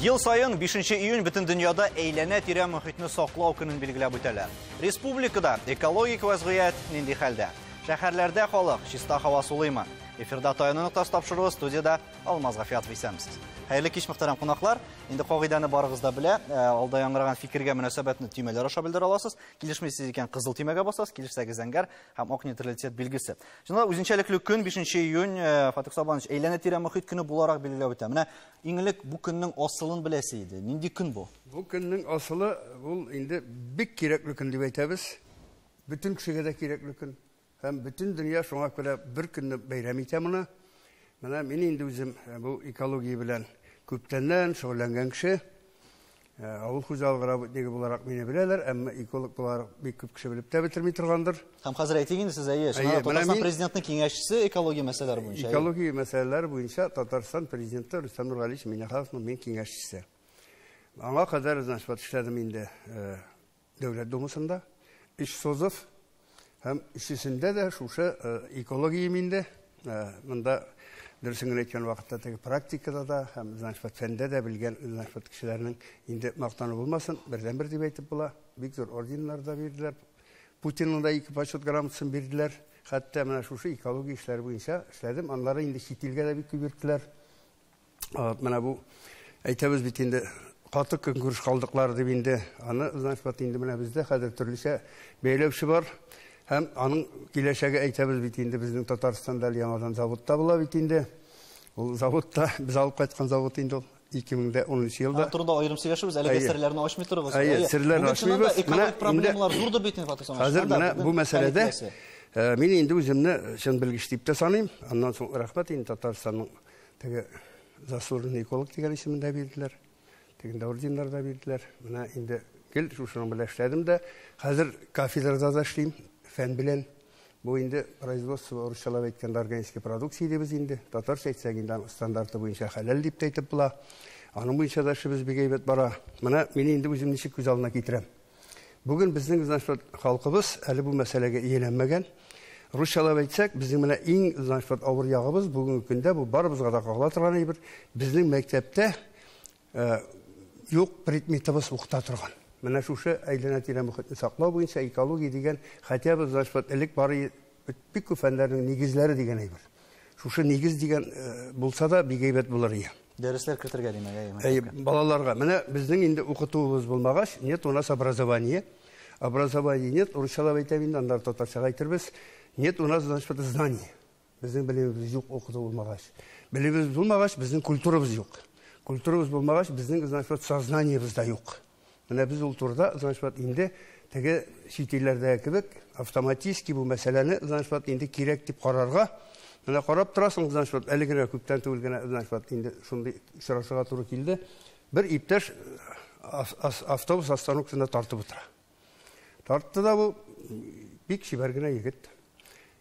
Ел сайын 5 июнь бөтен дөньяда әйләнә-тирә мөхитне саклау көнен билгеләп үтәләр. Республикада экологик вәзгыять нинди хәлдә? Шәһәрләрдә халык чиста һава сулыймы? Эфирда Таяну ноктасы тапшыруы, студиядә Алмаз Гафиятов, исәнмесез. Хәерле кич, мөхтәрәм кунаклар. Инде кагыйдәне барыгыз да белә. Алда яңгыраган фикергә мөнәсәбәтне төймәләр аша белдерә аласыз. Килешмисез икән, кызыл төймәгә басасыз, килешсәгез зәңгәр һәм ак нейтралитет билгесе. Чынлап үзенчәлекле көн 5 июнь, Фатих Сабанович, әйләнә-тирә мөхит көне буларак билгеләп үтә. Менә иң элек бу көннең асылын беләсе иде. Нинди көн бу? Бу көннең асылы ул инде бик кирәкле көн дип әйтәбез. Бөтен кешегә дә кирәкле көн. Һәм бөтен дөнья шуңа күрә бер көнне бәйрәм итә моны. Менә мин инде үзем бу экология белән күптәннән шөгыльләнгән кеше. Авыл хуҗалыгы работнигы буларак мине беләләр, әмма эколог буларак бик күп кеше белеп тә бетерми торгандыр. Һәм хәзер әйтик инде сез, әйе, чыннан да Татарстан президентының киңәшчесе экология мәсьәләләре буенча. Экология мәсьәләләре буенча Татарстан президенты Рөстәм Нургалиевич Миңнехановның мин киңәшчесе. Аңа кадәр, значит, эшләдем инде Дәүләт Думасында, өч созыв һәм өчесендә дә шушы экология инде. Монда дөресен генә әйткән вакытта теге практикада да һәм, значит, фәндә дә белгән, значит, кешеләрнең инде мактану булмасын, бердән-бер дип әйтеп була. Бик зур орденнар да бирделәр. Путинның да 2 почет грамотасын бирделәр. Хәтта менә шушы экология эшләре буенча эшләдем. Аннары инде чит илгә дә бик күп йөрттеләр. Менә бу әйтәбез бит инде каты көнкүреш калдыклары дип инде. Аны, значит, вот инде менә бездә хәзер төрлечә бәйләүче бар. Һәм аның киләчәге әйтәбез бит инде безнең Татарстанда әле яңадан заводта була бит инде. Ул заводта без алып кайткан завод инде ул 2010 елда. Аның турында аерым сөйләшербез, әлегә серләрне ачмый торыгыз. Әйе, серләрне ачмыйбыз. Менә проблемалар зурдыр бит инде, Фатих Саматович. Хәзер менә бу мәсьәләдә мин инде үземне чын белгеч дип тә саныйм. Аннан соң рәхмәт инде Татарстанның теге заслуженный эколог дигән исемен дә бирделәр. Тегендә орденнар да бирделәр. Менә инде гел шушының белән эшләдем дә. Хәзер кафедрада да эшлим, фән белән. Бу инде производство, урысчалап әйткәндә, органический продукция дибез инде. Татарча әйтсәк инде аның стандарты буенча хәләл дип тә әйтеп була. Аның буенча да эшебез бик әйбәт бара. Менә мин инде үзем ничек күз алдына китерәм. Бүген безнең, значит, халкыбыз әле бу мәсьәләгә ияләнмәгән. Русчалап әйтсәк, безнең менә иң, значит, авыр ягыбыз бүгенге көндә бу барыбызга да кагыла торган әйбер. Безнең мәктәптә юк предметыбыз укыта торган. Менә шушы әйләнә-тирә мөхитне саклау буенча экология дигән, хотя бы, значит, вот элек бары бик күп фәннәрнең нигезләре дигән әйбер. Шушы нигез дигән булса да бик әйбәт булыр иде. Дәресләр кертергә димәк, әйе, Әйе, мәктәпкә. балаларга. Менә безнең инде укытуыбыз булмагач, нет у нас образования. Образования нет, урысчалап әйтәм инде, аннары татарчага әйтербез. Нет у нас, значит, знаний. Безнең белемебез юк укыту булмагач. Белемебез булмагач, безнең культурабыз юк. Культурабыз булмагач, безнең, значит, сознаниебыз да юк. Менә без ул турыда, значит, вот инде теге чит илләрдәге кебек автоматически бу мәсьәләне, значит, вот инде кирәк дип карарга. Менә карап торасың, значит, вот әле генә күптән түгел генә, значит, вот инде шундый очрашуга туры килде. Бер иптәш автобус остановкасында тартып утыра. Тартты да бу бик чибәр генә егет.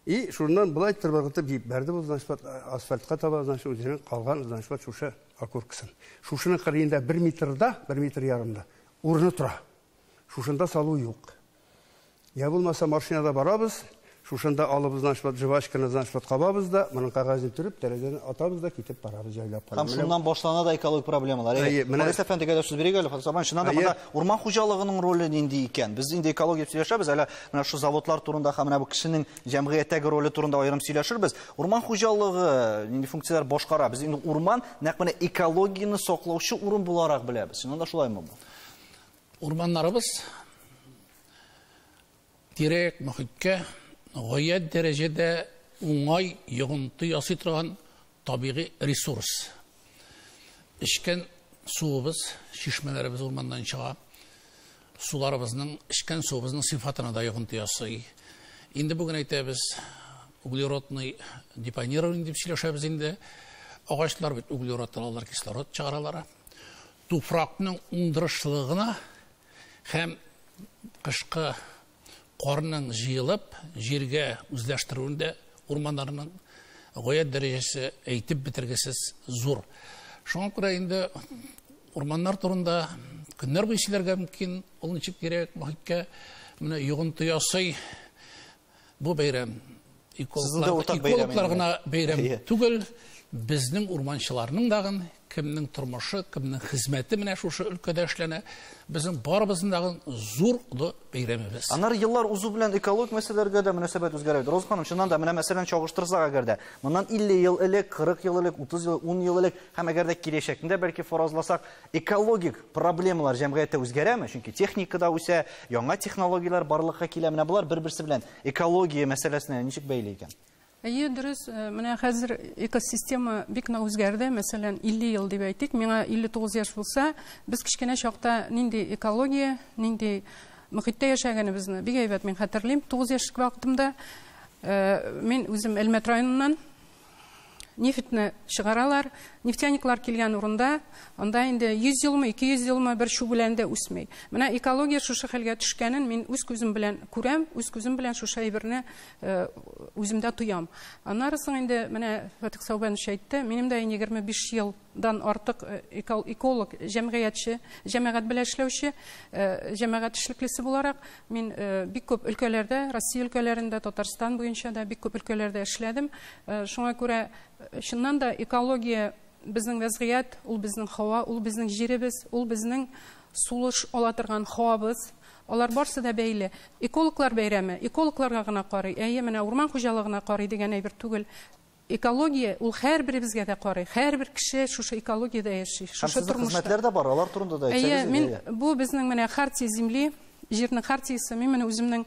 И шуннан былай тырбыргытып җибәрде бу, значит, вот асфальтка таба, значит, үзенең калган, значит, вот шушы окуркасын. Шушының кырыенда бер метрда, бер метр ярымда урыны тора. Шушында салу юк. Я булмаса машинада барабыз, шушында алып, значит, вот жвачканы, значит, вот кабабыз да, моның кәгазен төреп, тәрәзәне атабыз да китеп барабыз җайлап кына. Һәм шуннан башлана да экологик проблемалар. Әйе, менә Харис әфәндегә дә сүз бирик әле, Фатих Сабанович, чыннан да монда урман хуҗалыгының роле нинди икән? Без инде экология дип сөйләшәбез, әле менә шу заводлар турында һәм менә бу кешенең җәмгыятьтәге роле турында аерым сөйләшербез. Урман хуҗалыгы нинди функцияләр башкара? Без инде урман нәкъ менә экологияне саклаучы урын буларак беләбез. Чыннан да шулаймы бу? Урманнарыбыз тирәк мөхиткә гаять дәрәҗәдә уңай йогынты ясый торган табигый ресурс. Эчкән суыбыз, чишмәләребез урманнан чыга. Суларыбызның, эчкән суыбызның сыйфатына да йогынты ясый. Инде бүген әйтәбез, углеродный депонирование дип сөйләшәбез инде. Агачлар бит углерод алалар, кислород чыгаралар. Туфракның уңдырышлылыгына һәм кышкы карның җыелып, җиргә үзләштерүендә урманнарның гаять дәрәҗәсе әйтеп бетергесез зур. Шуңа күрә инде урманнар турында көннәр буе сөйләргә мөмкин, ул ничек кирәк мөхиткә менә йогынты ясый. Бу бәйрәм Сезнең дә уртак бәйрәм экологлар инде. гына бәйрәм Әйе. түгел, Безнең урманчыларның дагын кемнең тормышы, кемнең хезмәте менә шушы өлкәдә эшләнә, безнең барыбызның дагын зур олы бәйрәмебез. Аннары еллар узу белән экологик мәсьәләләргә дә мөнәсәбәт үзгәрә. Роза ханым, чыннан да менә мәсәлән чагыштырсак әгәр дә, моннан 50 ел элек, 40 ел элек, 30 ел, 10 ел элек һәм әгәр дә киләчәктә бәлки фаразласак, экологик проблемалар җәмгыятьтә үзгәрәме? Чөнки техника да үсә, яңа технологияләр барлыкка килә. Менә болар бер-берсе белән экология мәсьәләсенә ничек бәйле икән? Әйе, дөрес, менә хәзер экосистема бик нык үзгәрде. Мәсәлән, 50 ел дип әйтик, миңа 59 яшь булса, без кечкенә чакта нинди экология, нинди мөхиттә яшәгәнебезне бик әйбәт мин хәтерлим. 9 яшьлек вакытымда мин үзем Әлмәт районыннан, нефтьне чыгаралар, нефтяниклар килгән урында, анда инде 100 елмы, 200 елмы бер чү белән дә үсми. Менә экология шушы хәлгә төшкәнен мин үз күзем белән күрәм, үз күзем белән шушы әйберне үземдә тоям. Аннары соң инде менә Фатих Сәүбәнович әйтте, минем дә инде 25 елдан артык эколог, җәмгыятьче, җәмәгать белән эшләүче, җәмәгать эшлеклесе буларак мин бик күп өлкәләрдә, Россия өлкәләрендә, Татарстан буенча да бик күп өлкәләрдә эшләдем. Шуңа күрә чыннан да экология безнең вәзгыять, ул безнең һава, ул безнең җиребез, ул безнең сулыш ала торган һавабыз. Алар барсы да бәйле. Экологлар бәйрәме, экологларга гына карый, әйе, менә урман хуҗалыгына карый дигән әйбер түгел. Экология ул һәрберебезгә дә карый. Һәрбер кеше шушы экологиядә яши, шушы тормышта. Хезмәтләр дә бар, алар турында да әйтсәгез. Әйе, мин бу безнең менә Хартия земли, җирнең хартиясе, мин менә үземнең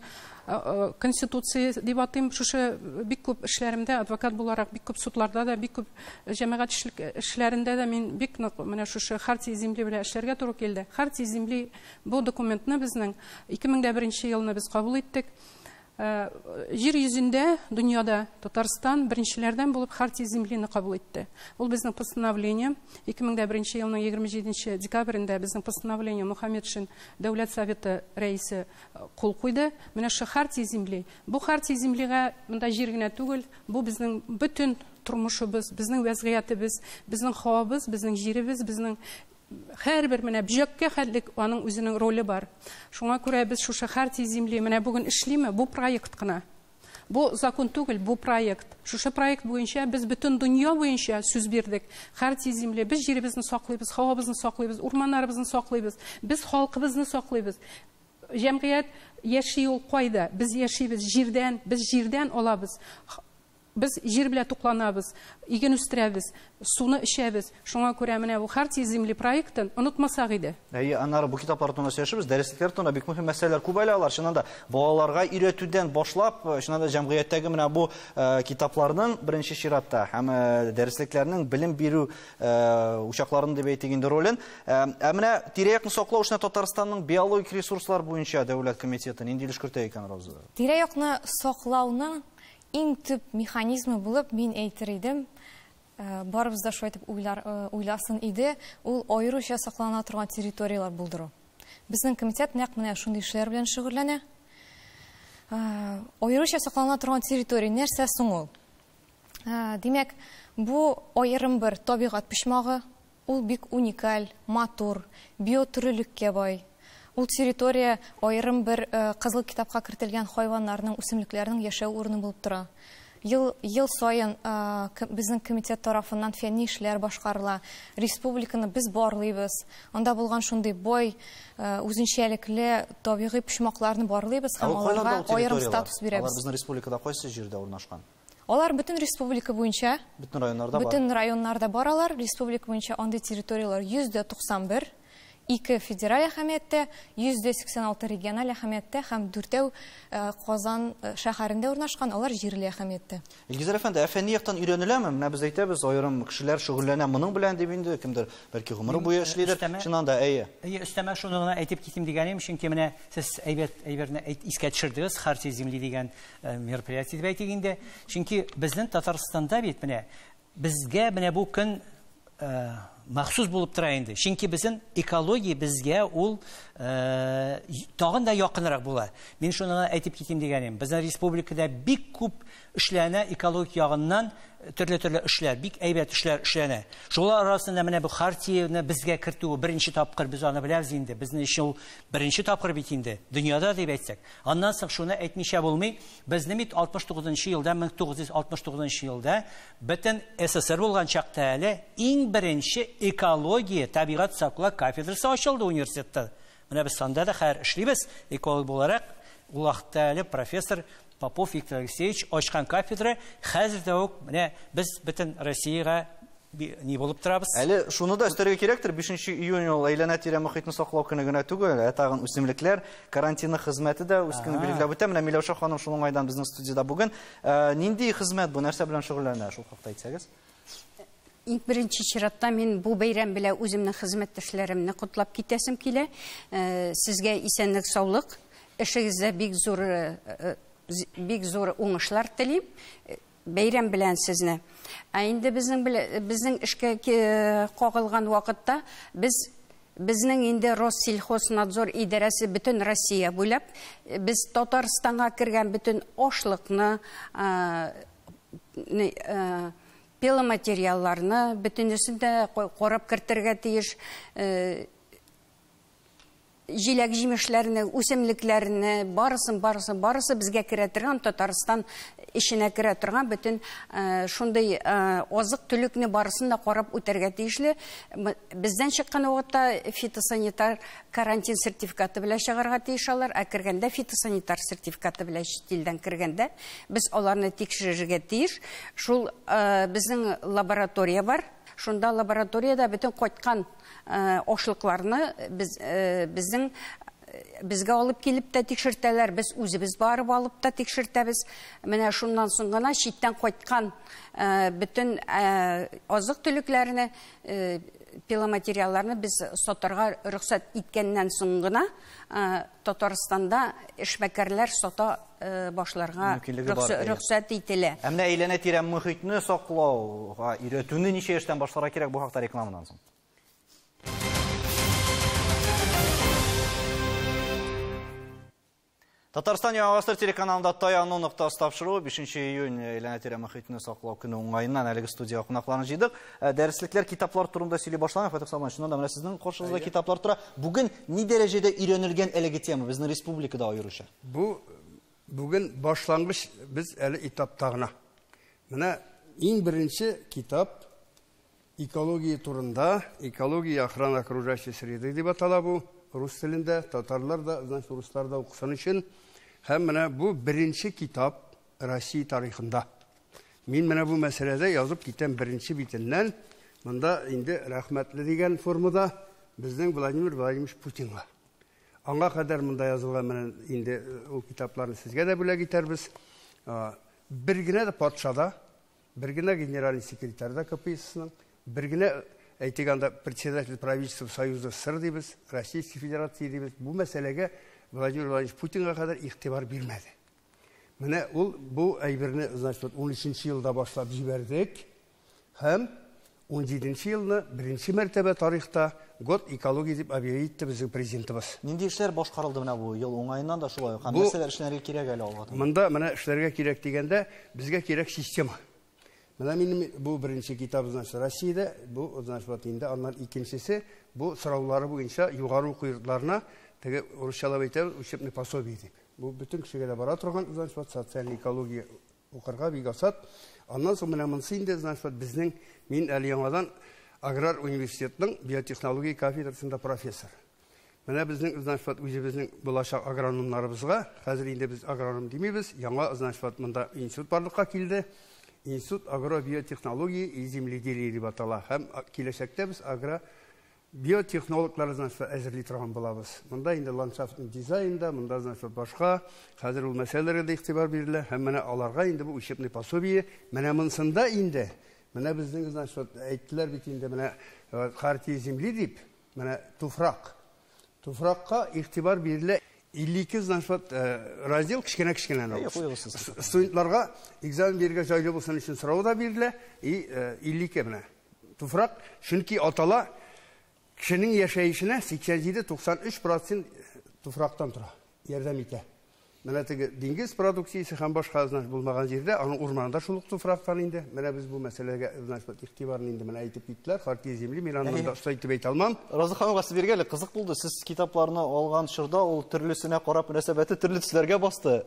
конституция дип атыйм, шушы бик күп эшләремдә, адвокат буларак бик күп судларда да, бик күп җәмәгать эшләрендә дә мин бик нык менә шушы Хартия земли белән эшләргә туры килде. Хартия земли бу документны безнең 2001 елны без кабул иттек. Җир йөзендә, дөньяда Татарстан беренчеләрдән булып Хартия землины кабул итте. Ул безнең постановление 2001 елның 27 декабрендә безнең постановление Мухаммедшин Дәүләт Советы рәисе кул куйды. Менә шу Хартия земли. Бу Хартия землига монда җир генә түгел, бу безнең бөтен тормышыбыз, безнең вәзгыятебез, безнең һавабыз, безнең җиребез, безнең һәрбер менә бөҗәккә хәтлек аның үзенең роле бар. Шуңа күрә без шушы Хартия земли менә бүген эшлиме, бу проект кына. Бу закон түгел, бу проект. Шушы проект буенча без бөтен дөнья буенча сүз бирдек. Хартия земли, без җиребезне саклыйбыз, һавабызны саклыйбыз, урманнарыбызны саклыйбыз, без халкыбызны саклыйбыз. Җәмгыять яши ул кайда? Без яшибез җирдән, без җирдән алабыз. Без җир белән тукланабыз, иген үстерәбез, суны эчәбез. Шуңа күрә менә бу Хартия земли проектын онытмасак иде. Әйе, аннары бу китаплар турында сөйләшәбез, дәреслекләр турында бик мөһим мәсьәләләр күп әле алар. Чыннан да балаларга өйрәтүдән башлап, чыннан да җәмгыятьтәге менә бу китапларның беренче чиратта һәм дәреслекләрнең белем бирү учакларын дип әйтик инде ролен. Ә менә тирә-якны саклау эшенә Татарстанның биологик ресурслар буенча дәүләт комитеты нинди өлеш кертә икән, Роза? Тирә-якны саклауның иң төп механизмы булып мин әйтер идем, барыбыз да шулай итеп уйласын иде, ул аеруча саклана торган территорияләр булдыру. Безнең комитет нәкъ менә шундый эшләр белән шөгыльләнә. Аеруча саклана торган территория нәрсә соң ул? Димәк, бу аерым бер табигать почмагы, ул бик уникаль, матур, биотөрлелеккә бай. Ул территория аерым бер кызыл китапка кертелгән хайваннарның, үсемлекләрнең яшәү урыны булып тора. Ел саен безнең комитет тарафыннан фәнни эшләр башкарыла. Республиканы без барлыйбыз. Анда булган шундый бай, үзенчәлекле табигый почмакларны барлыйбыз һәм аларга аерым статус бирәбез. Алар безнең республикада кайсы җирдә урнашкан? Алар бөтен республика буенча, бөтен районнарда бар. Бөтен районнарда бар алар. Республика буенча андый территорияләр 191. 2 федераль әһәмияттә, 186 региональ әһәмияттә һәм 4 Казан шәһәрендә урнашкан, алар җирле әһәмияттә. Илгизәр әфәнде, ә фәнни яктан өйрәнеләме? Менә без әйтәбез, аерым кешеләр шөгыльләнә моның белән дип инде, кемдер бәлки гомере буе эшлидер. Чыннан да, әйе. Әйе, өстәмә шуны гына әйтеп китим дигәнем, чөнки менә сез әйбәт әйберне искә төшердегез, Хартия земли дигән мероприятие дип әйтик инде. Чөнки безнең Татарстанда бит менә безгә менә бу көн махсус булып тора инде. Чөнки безнең экология безгә ул тагын да якынрак була. Мин шуны әйтеп китим дигәнем. Безнең республикада бик күп эшләнә экологик ягыннан төрле-төрле эшләр, бик әйбәт эшләр эшләнә. Шулар арасында менә бу хартияне безгә кертүе беренче тапкыр, без аны беләбез инде. Безнең өчен ул беренче тапкыр бит инде, дөньяда дип әйтсәк. Аннан соң шуны әйтмичә булмый, безнең бит 69 елда, 1969 елда бөтен СССР булган чакта әле иң беренче экология, табигать саклау кафедрасы ачылды университетта. Менә без санда да хәзер эшлибез, эколог буларак. Ул вакытта әле профессор Попов Виктор Алексеевич ачкан кафедра хәзер дә үк менә без бөтен Россиягә ни булып торабыз. Әле шуны да өстәргә кирәктер, 5 июнь ул әйләнә-тирә мохитне саклау көне генә түгел, ә тагын үсемлекләр карантины хезмәте дә үз көнен билгеләп үтә. Менә Миләүшә ханым шул уңайдан безнең студиядә бүген. Нинди хезмәт бу, нәрсә белән шөгыльләнә, шул хакта әйтсәгез? Иң беренче чиратта мин бу бәйрәм белән үземнең хезмәттәшләремне котлап китәсем килә. Сезгә исәнлек, саулык, эшегездә бик зур уңышлар телим. Бәйрәм белән сезне. Ә инде безнең эшкә кагылган вакытта безнең инде Россельхознадзор идарәсе бөтен Россия буйлап без Татарстанга кергән бөтен ашлыкны, пиломатериалларны бөтенесен дә карап кертергә тиеш. Җиләк-җимешләрне, үсемлекләрне, барысын, барысын, барысы безгә керә торган, Татарстан эченә керә торган бөтен шундый азык-төлекне барысын да карап үтәргә тиешле. Бездән чыккан вакытта фитосанитар карантин сертификаты белән чыгарга тиеш алар, ә кергәндә фитосанитар сертификаты белән чит илдән кергәндә без аларны тикшерергә тиеш. Шул безнең лаборатория бар. Шунда лабораторияда бөтен кайткан ашлыкларны безгә алып килеп тә тикшертәләр, без үзебез барып алып та тикшертәбез. Менә шуннан соң гына читтән кайткан бөтен азык-төлекләрне, пиломатериалларны без сатарга рөхсәт иткәннән соң гына Татарстанда эшмәкәрләр сата башларга Мөмкинлеге бар, әйе. рөхсәт ителә. Ә менә әйләнә-тирә мохитне саклауга өйрәтүне ничә яшьтән башларга кирәк, бу хакта рекламадан соң. Татарстан Яңа Гасыр телеканалында Таяну ноктасы тапшыруы 5 июнь әйләнә-тирә мохитне саклау көне уңаеннан әлеге студия кунакларын җыйдык. Дәреслекләр, китаплар турында сөйли башлаган Фатих Салманович, чыннан да менә сезнең каршыгызда китаплар тора. Бүген ни дәрәҗәдә өйрәнелгән әлеге тема безнең республикада аеруча? Бу бүген башлангыч, без әле этапта гына. Менә иң беренче китап экология турында, экология охрана окружающей среды дип атала бу. Рус телендә, татарлар да, значит, руслар да укысын өчен. Һәм менә бу беренче китап Россия тарихында. Мин менә бу мәсьәләдә язып китәм беренче битеннән. Монда инде рәхмәтле дигән формада безнең Владимир Владимирович Путинга. Аңа кадәр монда язылган менә инде ул китапларны сезгә дә бүләк итәрбез. Бер генә дә патшада, бер генә генеральный секретарь да К П С С-ның, бер генә, әйтик анда, председатель правительства Союза СССР дибез, Российской Федерации дибез. Бу мәсьәләгә Владимир Владимирович Путинга кадәр игътибар бирмәде. Менә ул бу әйберне, значит, вот ун өченче елда башлап җибәрдек һәм ун җиденче елны беренче мәртәбә тарихта год экология дип объявить итте безнең президентыбыз. Нинди эшләр башкарылды менә бу ел уңаеннан да шулай ук? Һәм нәрсәләр эшләргә кирәк әле алга таба? Монда менә эшләргә кирәк дигәндә безгә кирәк система. Менә минем бу беренче китап, значит, Россиядә, бу, значит, вот инде аннан икенчесе, бу сораулары буенча югары уку йортларына теге урысчалап әйтәбез, учебный пособие дип. Бу бөтен кешегә дә бара торган, значит, вот социаль экология укырга бик асат. Аннан соң менә монысы инде, значит, вот безнең, мин әле яңадан аграр университетның биотехнология кафедрасында профессор. Менә безнең, значит, вот үзебезнең булачак агрономнарыбызга, хәзер инде без агроном димибез, яңа, значит, вот монда институт барлыкка килде. Институт агробиотехнологии и земледелия дип атала. Һәм киләчәктә без агробиотехнологлар, значит, әзерли торган булабыз. Монда инде ландшафтный дизайнда, монда, значит, башка, хәзер ул мәсьәләләргә дә игътибар бирелә. Һәм менә аларга инде бу учебный пособие, менә монсында инде, менә безнең, значит, вот әйттеләр бит инде, менә хартия земли дип, менә туфрак. Туфракка игътибар бирелә. Илле ике, значит, вот раздел кечкенә-кечкенә Әйе, нәү. куегыз сез. Студентларга экзамен бирергә җайлы булсын өчен сорау да бирелә. И илле ике менә. Туфрак, чөнки атала кешенең яшәешенә сиксән җиде, туксан өч процент туфрактан тора, ярдәм итә. Менә теге диңгез продукциясе һәм башка, значит, булмаган җирдә, аның урманында шул ук туфрактан инде. Менә без бу мәсьәләгә, значит, игътибарны инде менә әйтеп киттеләр. Хартия земли, мин аны монда оста итеп әйтә алмам. Роза ханымга сез биргәле, кызык булды. Сез китапларны алган чорда ул төрлесенә карап мөнәсәбәте төрле төсләргә басты.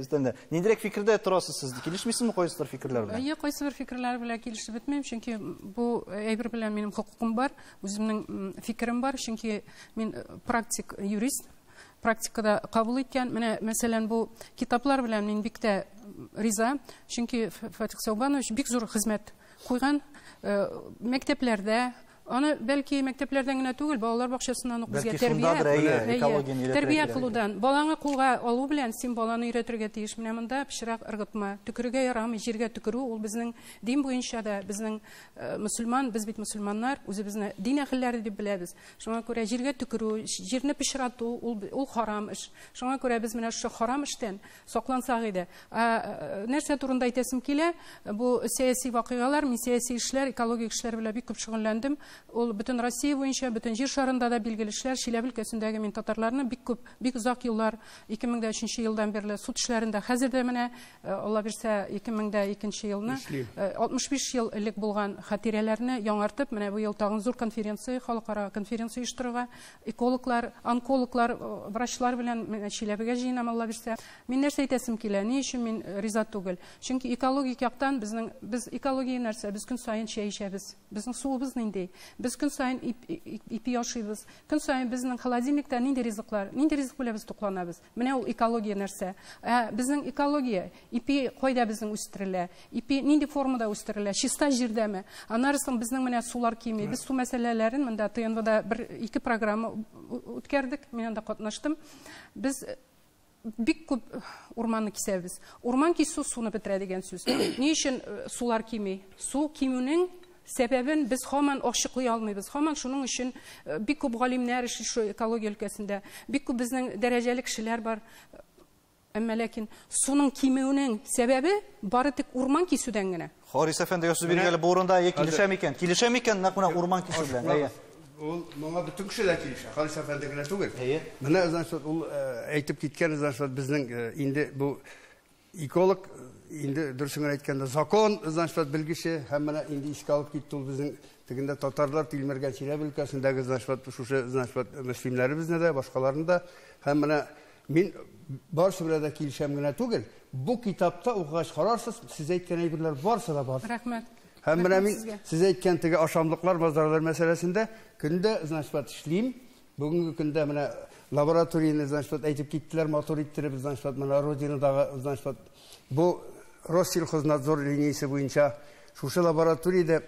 Өстәндә. Ниндирәк фикердә торасыз сез? Килешмисезме кайсыдыр фикерләр белән? Әйе, кайсыбер фикерләр белән килешеп бетмим, чөнки бу әйбер белән минем хокукым бар, үземнең фикерем бар, чөнки мин практик юрист. Практикада кабул иткән. Менә, мәсәлән, бу китаплар белән мин бик тә риза, чөнки Фатих Сәүбанович бик зур хезмәт куйган. Мәктәпләрдә, аны бәлки мәктәпләрдән генә түгел, балалар бакчасыннан ук безгә тәрбия кылудан. Балаңы кулга алу белән син баланы өйрәтергә тиеш. Менә монда пычрак ыргытма, төкерергә ярамый, җиргә төкерү ул безнең дин буенча да, безнең мөселман, без бит мөселманнар, үзебезне дин әһелләре дип беләбез. Шуңа күрә җиргә төкерү, җирне пычрату ул харам эш. Шуңа күрә без менә шушы харам эштән саклансак иде. Нәрсә турында әйтәсем килә? Бу сәяси вакыйгалар, мин сәяси эшләр, экологик эшләр белән бик күп шөгыльләндем. Ул бөтен Россия буенча, бөтен җир шарында да билгеле эшләр. Чиләбе өлкәсендәге мин татарларны бик күп, бик озак еллар, 2003 елдан бирле суд эшләрендә, хәзер дә менә, Алла бирсә, 2002 елны, 65 ел элек булган хатирәләрне яңартып, менә бу ел тагын зур конференция, халыкара конференция оештырырга, экологлар, онкологлар, врачлар белән менә Чиләбегә җыенам, Алла бирсә. Мин нәрсә әйтәсем килә? Ни өчен мин риза түгел? Чөнки экологик яктан безнең, без экология нәрсә? Без көн саен чәй эчәбез. Безнең суыбыз нинди? Без көн саен ипи ашыйбыз. Көн саен безнең холодильникта нинди ризыклар, нинди ризык белән без тукланабыз? Менә ул экология нәрсә. Безнең экология, ипи кайда безнең үстерелә? Ипи нинди формада үстерелә? Чиста җирдәме? Аннары соң безнең менә сулар кими. Без су мәсьәләләрен монда ТНВда бер-ике программа үткәрдек. Мин анда катнаштым. Без бик күп урманны кисәбез. Урман кисү суны бетерә дигән сүз. Ни өчен сулар кими? Су кимүнең сәбәбен без һаман ачыклый алмыйбыз. Һаман шуның өчен бик күп галимнәр эшли шу экология өлкәсендә. Бик күп безнең дәрәҗәле кешеләр бар. Әмма ләкин суның кимүенең сәбәбе бары тик урман кисүдән генә. Харис әфәндегә сүз биргәле бу урында килешә микән? Килешә микән нәкъ менә урман кисү белән? Әйе. Ул моңа бөтен кеше дә килешә. Харис әфәнде генә түгел. Әйе. Менә, значит, ул әйтеп киткән, значит, безнең инде бу эколог, инде дөресен генә әйткәндә, закон, значит, белгече һәм менә инде искә алып китте ул безнең тегендә татарлар тилмергән Чиләбе өлкәсендәге, значит, шушы, значит, мөслимнәребезне дә, башкаларны да. Һәм менә мин барысы белән дә килешәм генә түгел. Бу китапта укыгач карарсыз, сез әйткән әйберләр барысы да бар. Рәхмәт. Һәм менә мин сез әйткән теге ашамлыклар, базарлар мәсьәләсендә көндә, значит, эшлим. Бүгенге көндә менә лабораторияне, значит, әйтеп киттеләр, матур иттереп, значит, менә Родинадагы, значит, бу Россельхознадзор линиясе буенча шушы лабораториядә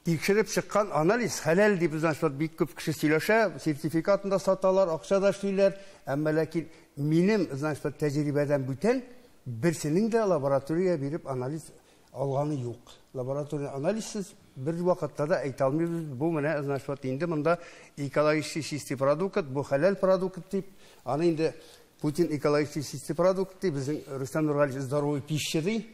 тикшереп чыккан анализ хәләл дип, значит, бик күп кеше сөйләшә, сертификатын да саталар, акча да эшлиләр, әмма ләкин минем, значит, тәҗрибәдән бүтән берсенең дә лабораториягә биреп анализ алганы юк. Лаборатория анализсыз бер вакытта да әйтә алмыйбыз. Бу менә, значит, инде монда экологически чистый продукт, бу хәләл продукт дип, аны инде Путин экологически чистый продукт дип, безнең Рөстәм Нургалиевич здоровый пища ди.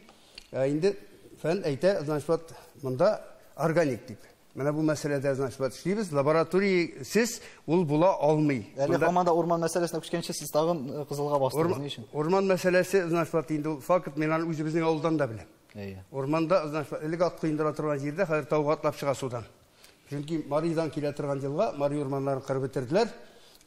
Инде фән әйтә, значит, монда органик дип. Менә бу мәсьәләдә, значит, эшлибез. Лабораториясез ул була алмый. Әле һаман да урман мәсьәләсенә күчкәнче сез тагын кызылга бастыгыз, ни өчен? Урман мәсьәләсе, значит, инде ул факт, мин аны үзебезнең авылдан да беләм. Урманда, значит, элек ат коендыра торган җирдә хәзер тауга атлап чыга судан. Чөнки Маридан килә торган елга, Мари урманнарын кырып бетерделәр.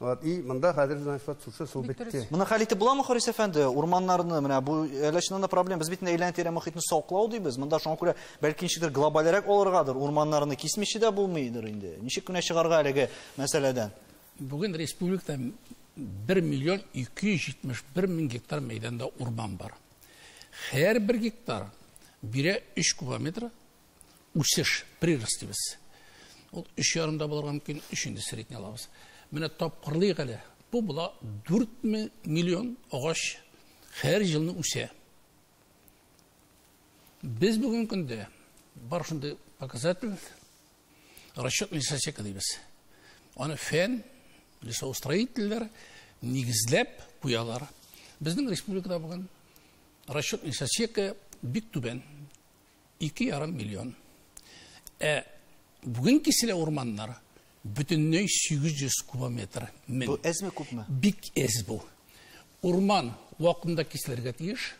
Вот, и монда хәзер, значит, шушы су бетте. Моны хәл итеп буламы, Харис әфәнде? Урманнарны, менә бу әллә чыннан да проблема. Без бит әйләнә-тирә мохитне саклау дибез. Монда шуңа күрә бәлки ничектер глобальрәк алыргадыр. Урманнарны кисмичә дә булмыйдыр инде. Ничек кенә чыгарга әлеге мәсьәләдән? Бүген республикада 1 миллион 271 мең гектар мәйданда урман бар. Һәр бер гектар бирә 3 кубометр үсеш, прирост дибез. Ул өч ярымда булырга мөмкин, өч инде средний алабыз. Менә тапкырлыйк әле. Бу була 4 миллион агач һәр елны үсә. Без бүгенге көндә бар шундый показатель расчетный сосека дибез. Аны фән, лесоустроительләр нигезләп куялар. Безнең республикада бүген расчетный сосека бик түбән. Ике ярым миллион. Ә бүген киселә урманнар бөтенләй 800 кубометр. Бу әзме, күпме? Бик әз бу. Урман вакытында киселергә тиеш.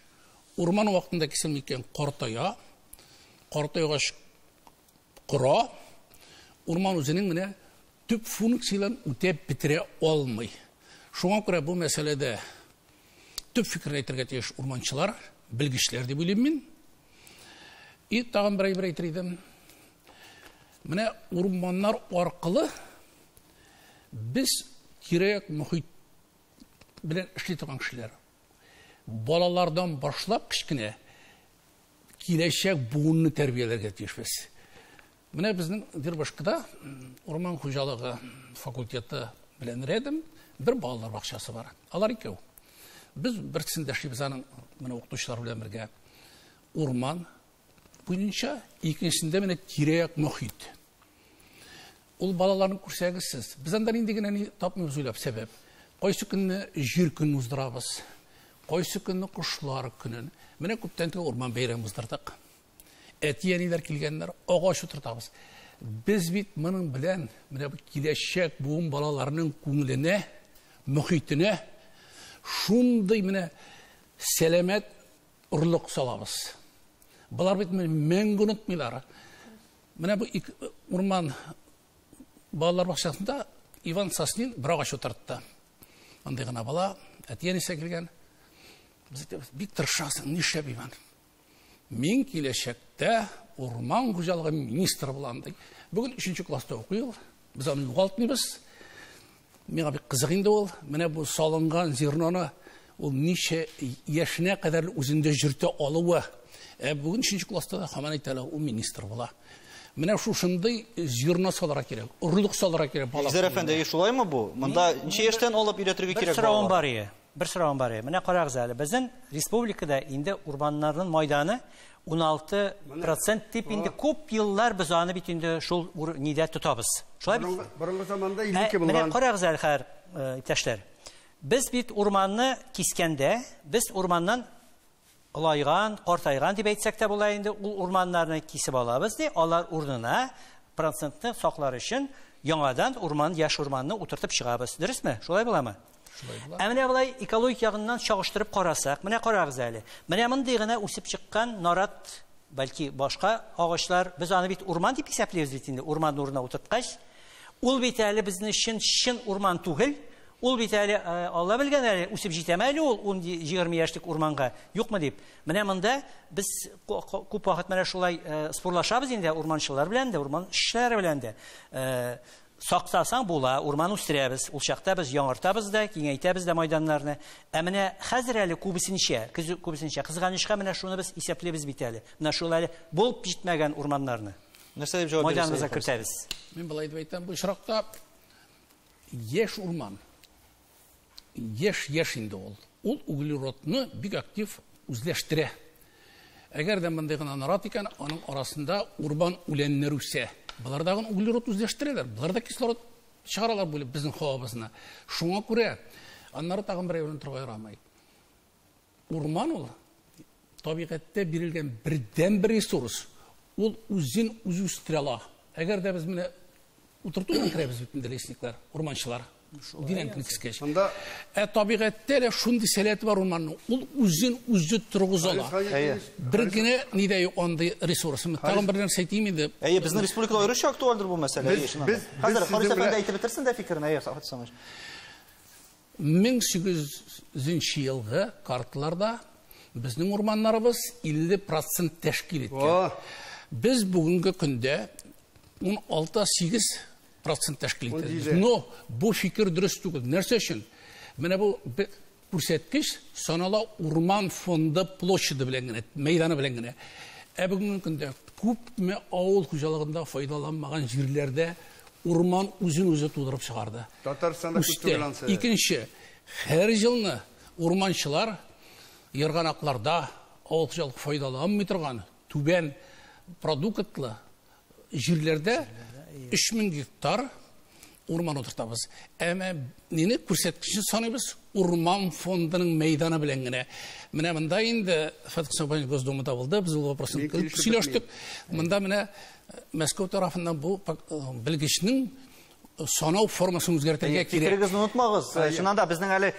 Урман вакытында киселми икән картая. Картайгач кора. Урман үзенең менә төп функцияләрен үтәп бетерә алмый. Шуңа күрә бу мәсьәләдә төп фикерне әйтергә тиеш урманчылар, белгечләр дип уйлыйм мин. И тагын бер әйбер әйтер идем. Менә урманнар аркылы без тирә-як мохит белән эшли торган кешеләр. Балалардан башлап кечкенә киләчәк буынны тәрбияләргә тиешбез. Менә безнең Дербышкада урман хуҗалыгы факультеты белән рядом бер балалар бакчасы бар. Алар икәү. Без берсендә эшлибез аның менә укытучылар белән бергә. Урман буенча, икенчесендә менә тирә-як мохит. Ул балаларны күрсәгез сез, без анда нинди генә ни тапмыйбыз уйлап сәбәп. Кайсы көнне җир көнен уздырабыз, кайсы көнне кошлар көнен. Менә күптән түгел урман бәйрәме уздырдык. Әти-әниләр килгәннәр, агач утыртабыз. Без бит моның белән менә бу киләчәк буын балаларының күңеленә, мохитенә шундый менә сәламәт орлык салабыз. Болар бит менә мәңге онытмыйлар. Менә бу урман балалар бакчасында Иван Соснин бер агач утыртты. Андый гына бала, әти-әнисе килгән. Без әйтәбез, бик тырышасың, нишләп, Иван? Мин киләчәктә урман хуҗалыгы министры булам, ди. Бүген 3 класста укый ул. Без аны югалтмыйбыз. Миңа бик кызык инде ул. Менә бу салынган зерноны ул ничә яшенә кадәр үзендә йөртә алуы. Ә бүген 3 класста да һаман әйтә әле, ул министр була. Менә шушындый зерно салырга кирәк, орлык салырга кирәк бала. Илгизәр әфәнде, шулаймы бу? Монда ничә яшьтән алып өйрәтергә кирәк? Бер соравым бар иде. Бер соравым бар иде. Менә карагыз әле, безнең республикада инде урманнарның майданы 16% дип инде күп еллар без аны бит инде шул нидә тотабыз. Шулай бит? Борынгы заманда 52 булган. Менә карагыз әле хәзер, иптәшләр. Без бит урманны кискәндә, без урманнан олайган, картайган дип әйтсәк тә була инде, ул урманнарны кисеп алабыз ди, алар урынына процентны саклар өчен яңадан урман, яшь урманны утыртып чыгабыз. Дөресме? Шулай буламы? Ә менә болай экологик ягыннан чагыштырып карасак, менә карагыз әле. Менә мондый гына үсеп чыккан нарат, бәлки башка агачлар, без аны бит урман дип исәплибез бит инде, урман урынына утырткач. Ул бит әле безнең өчен чын урман түгел. Ул бит әле, Алла белгән әле, үсеп җитәме әле ул 10-20 яшьлек урманга, юкмы дип. Менә монда без күп вакыт менә шулай спорлашабыз инде урманчылар белән дә, урман эшчеләре белән дә. Сакласаң була, урман үстерәбез. Ул чакта без яңартабыз да, киңәйтәбез дә майданнарны. Ә менә хәзер әле күбесенчә, кызганычка менә шуны без исәплибез бит әле. Менә шул әле булып җитмәгән урманнарны. Нәрсә дип җавап бирәсез? Майданыбызга кертәбез. Мин болай дип әйтәм, бу очракта яшь урман, яшь инде ул. Ул углеродны бик актив үзләштерә. Әгәр дә мондый гына нарат икән, аның арасында урман үләннәре үсә. Болар да углерод үзләштерәләр, болар да кислород чыгаралар бүлеп безнең һавабызны. Шуңа күрә аннары тагын бер әйберне торга ярамый. Урман ул табигатьтә бирелгән бердәнбер ресурс. Ул үзен үзе үстерә ала. Әгәр дә без менә утырту белән керәбез бит инде лесниклар, урманчылар. Диләнкене кискәч. Ә табигатьтә дә шундый сәләте бар урманның. Ул үзен үзе торгыза ала. Бер генә нидә юк андый ресурс. Тагын бер нәрсә әйтим инде. Әйе, безнең республикада аеруча актуальдыр бу мәсьәлә. Хәзер Харис әфәнде әйтеп бетерсен дә фикерен, әйе, Сафат Исламович. 1800 елгы карталарда безнең урманнарыбыз 50% тәшкил иткән. Без бүгенге көндә 16,8% тәшкил итәбез. Но бу фикер дөрес түгел. Нәрсә өчен? Менә бу күрсәткеч санала урман фонды площади белән генә, мәйданы белән генә. Ә бүгенге көндә күпме авыл хуҗалыгында файдаланмаган җирләрдә урман үзен үзе тудырып чыгарды. Татарстанда күп түгел ансы. Икенче, һәр елны урманчылар ерганакларда авыл хуҗалыгы файдаланмый торган түбән продуктлы җирләрдә 3000 гектар урман утыртабыз. Әмма нине күрсәткечен саныйбыз? Урман фондының мәйданы белән генә. Менә монда инде Фәтх Сабаев Госдумада булды, без ул вопросны сөйләштек. Монда менә Мәскәү тарафыннан бу белгечнең Санау формасын үзгәртергә кирәк. Фикерегезне онытмагыз. Чыннан да безнең әле